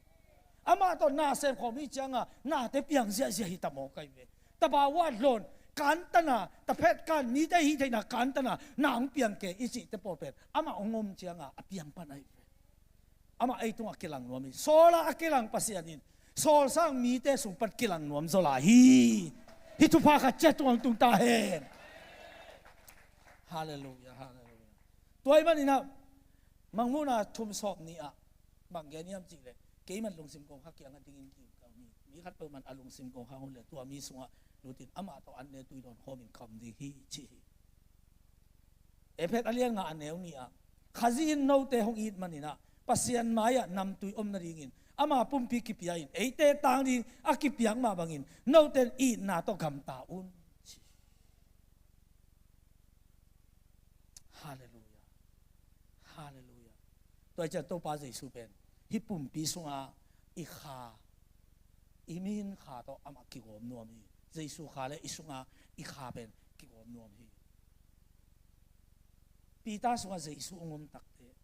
Amah tawh na semkhawm i cianga nate piang ziahziah hi ta mawk ahi ve. Tabau ah lawn kantana, taphet kan, mite hih theihna kantana na hong piang kei i cihte pawl pen amah hong om cianga a piang pan ahi ve. Amah ei tungah kilang nuam hi. Saul ah a kilang Pasian in Saul sang mite sung pan kilang nuam zaw lai hi. Hih thupha khat ciat tuang tung ta hen. Halleluia, halleluia. Tua ahih manin ah Mangmuhna thum sawm nih ah bang gen hiam cih leh, keiman lungsim kong kha kiangah dingin kiu ka hi. Mi khat peuhmah a lungsim kong kha uh leh tua mi sungah lutin amah tawh an ne tui dawn khawmin ka om ding hi ci hi. Efesa a lian nga a neu nih ah, Khazih in note hong it manin ah Pasian mai-ah namtui om nadingin ama pumpi kipia in, eite tang ding a kipiak mah bangin note in itna tawh gamta un ci hi. Halleluia. Halleluia. Tua hi ciang Topa Jesu pen hih pumpi sunga i kha, i min kha tawh amah kigawm nuam hi. Jesu kha le i sunga i kha pen kigawm nuam hi. Peter sungah Jesu hong om takteh,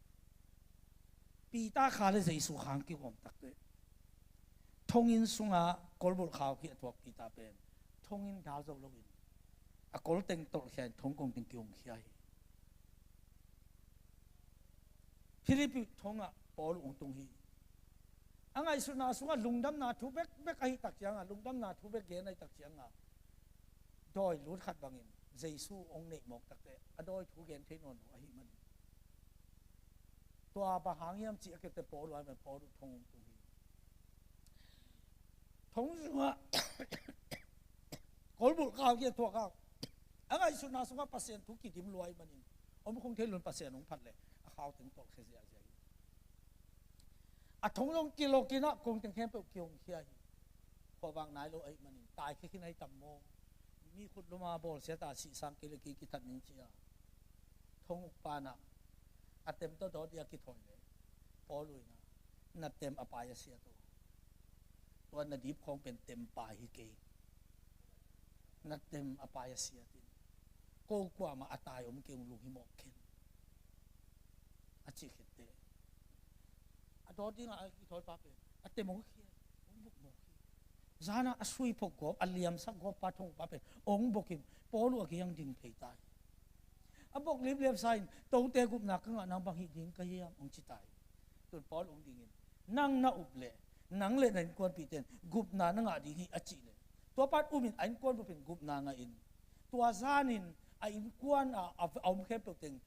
Peter kha le Jesu kha hong kigawm takteh, thonginn sunga kolbulh khau khi a thuak Peter pen thonginn dal zo loin a kol teng tolhkhia in thong kong teng kihongkhia hi. Philippi thongah Paul hong tung hi. A ngaihsutna sungah lungdamna thu bekbek ahih tak ciangah, lungdamna thu bek gen ahih tak ciangah, dawi lut khat bangin Jesu hong neih mawk takteh a dawi thu gen thei nawn lo ahih manin, tua bang hang hiam cih a kete Paul uh ahih manin Paul uh thong hong tung hi. Thong sungah kolbulh khau khi a thuak a, a ngaihsutna sungah Pasian thu kidim lua ahih manin om khong thei lo in Pasian hong phat leh a khau teng tolhkhia ziahziah hi. A thong zong kilawk in ah kong teng khempeuh kihongkhia hi. Khuavak nai lo ahih manin taikhia khin ahi tam maw? Mi khut luma bawlsia ta sih sang kei le kei kithat ning ci a, thong ukpa in ah a tem tawh dawt ding a kithawi leh Paul uh in ah, na tem a pai a sia to. Tua na dip khawng pen tem pai hi kei. Na tem a pai a sia tin. Ko kuamah a tai om kei ung, lunghimawh kei in, a cih khitteh, a dawt dingah a kithawipa pen a tem hong khia, hong buk mawk hi. Zanah a suiphok gawp, a liamsak gawppa thong ukpa pen hong bok in Paul uh a kiang ding phei ta hi. A bok liplep sa in, tote gupna ka ngah nang bang hih ding ka hiam hong ci ta hi. Tun Paul hong dingin, nang na up leh nang le na innkuanpihte in gupna na ngah ding hi a cih leh, tua pan umin a innkuan bupin gupna ngahin, tua zanin a innkuan a, a, a om khempeuh teng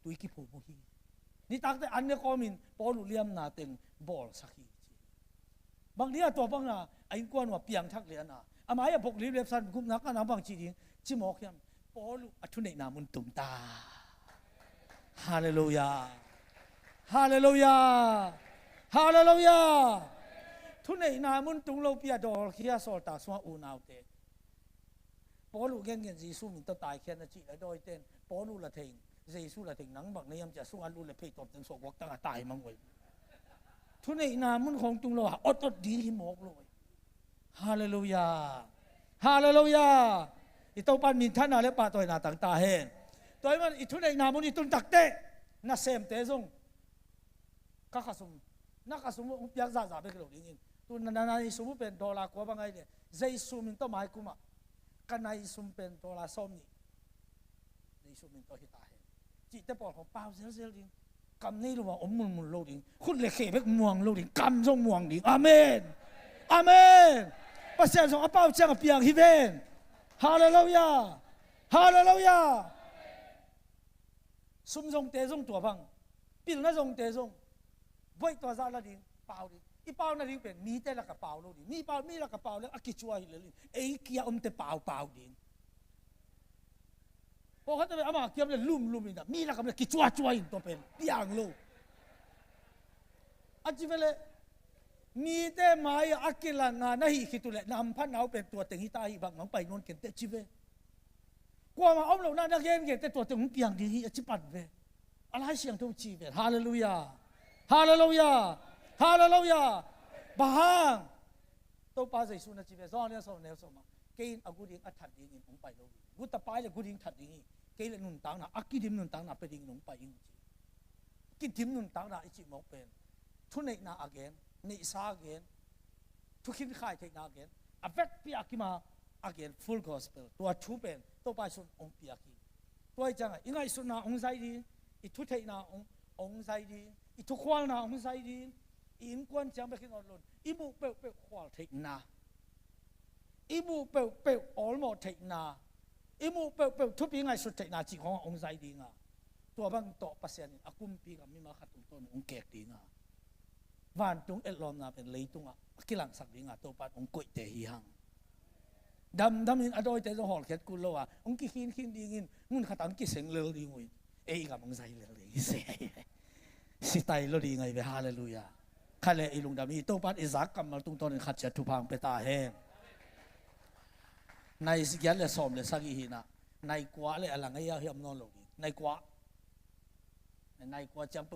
tui kiphum uh hi. Nitakte an ne kawmin Paul uh liamna teng bawlsak hi ci. Bang dia tua bangna a innkuan uh a piangthak liana, a mai-ah bok liplep sa in gupna ka ngah nang bang ci ding, ci mawk hiam? Paul uh a thuneihna mun tung ta. Halleluia. Halleluia. Halleluia. Thuneihna mun tung lopi a dawlkhia sawltak sungah unaute. Paul uh gengen Jesu min tawh taikhia na cih leh dawite in Paul uh la thei in, Jesu la thei in, nang bang na hiam ci a sungah lut leh pheihtawp teng suah guak tangah tai mang uh hi. Thuneihna mun khawng tung lo a, otot ding hi mawk lo hi. Halleluia. Halleluia. I Topa in minthanna le pahtawina tang ta hen. Tua ahih manin i thuneihna mun i tun takteh, nasemte zong, ka khasum, na khasum hong piak zahzah bek hi lo dingin, tu na, na, na naisum uh pen dollar kua bang ahih leh, Jesu min tawh mai kumah ka naisum pen dollar sawm nih. Jesu min tawh hi ta hen. Cihte pawl khawng pau zelzel ding. Kam nei lo a om mulmul lo ding. Khut le khe bek muang lo ding. Kam zong muang ding. Amen. Amen. Pasian zong a pau ciang a piang hi ven. Halleluia. Halleluia. Sum zongte zong tua bang. Pilna zongte zong. Voih tua zah la ding. Pau ding. I pau nading pen mite lakah pau lo ding. Mi pau, mi lakah pau le a kicua hi lel in. Ei kia omte pau, pau ding. Pawlkhatte pen ama kiam le lumlum in a, mi lakah le kicuacua in tua pen piang lo. A ci ve le, mite mai-ah a kilanga na hih khit uh leh na hamphatna uh pen tua teng hi ta hi, bang hong pai nawn kei inteh ci ve. Kuamah om lohna na gengen teh tua teng hong piang ding hi a ci pan ve. A Lai Siangtho ci ve. Halleluia. Halleluia. Halleluia. Bang hang? Topa Jesu na ci ve, John lian sawm neu sawm ah, kei in a gu ding a that dingin hong pai lo hi. Gu tapai le gu ding that ding hi. Kei le nuntakna, a kidim nuntakna pia dingin hong pai ing ci. Kidim nuntakna i cih mawk pen thuneihna a gen, neihsa a gen, thukhin khai theihna a gen, a vekpi a kima a gen, full gospel. Tua thu pen Topa Jesu in hong piak hi. Tua hi ciangah i ngaihsutna hong zai ding, i thutheihna hong, hong zai ding, i thukhualna hong zai ding, I innkuan ciang bek hi nawn lo-in, i muh peuhpeuh khual theihna, i muh peuhpeuh awlmawh theihna, i muh peuhpeuh thupi ngaihsut theihna cih khawngah hong zai ding a, tua bang tawh Pasian in a kumpi gam mimal khat tungtawn hong kek ding a, vantung etlawmna pen leitungah a kilangsak ding a Topa in hong koihte hi hang. Damdamin a dawite zong hawlkhiat kul lo a, hong kikhinkhin dingin, mun khatah hong kiseng lel ding uh in, ei gam hong zai lel ding hi se. Sitai lo ding ahi ve, halleluiah. Khat le i lungdam hi, Topa in i zak kammal tungtawnin khat ciat thupha hong pia ta hen. Nai giat le sawm le sagih hi-in ah, nai kua le a lang ahi a hiam nawn lo ding. Nai kua. Nai kua ciang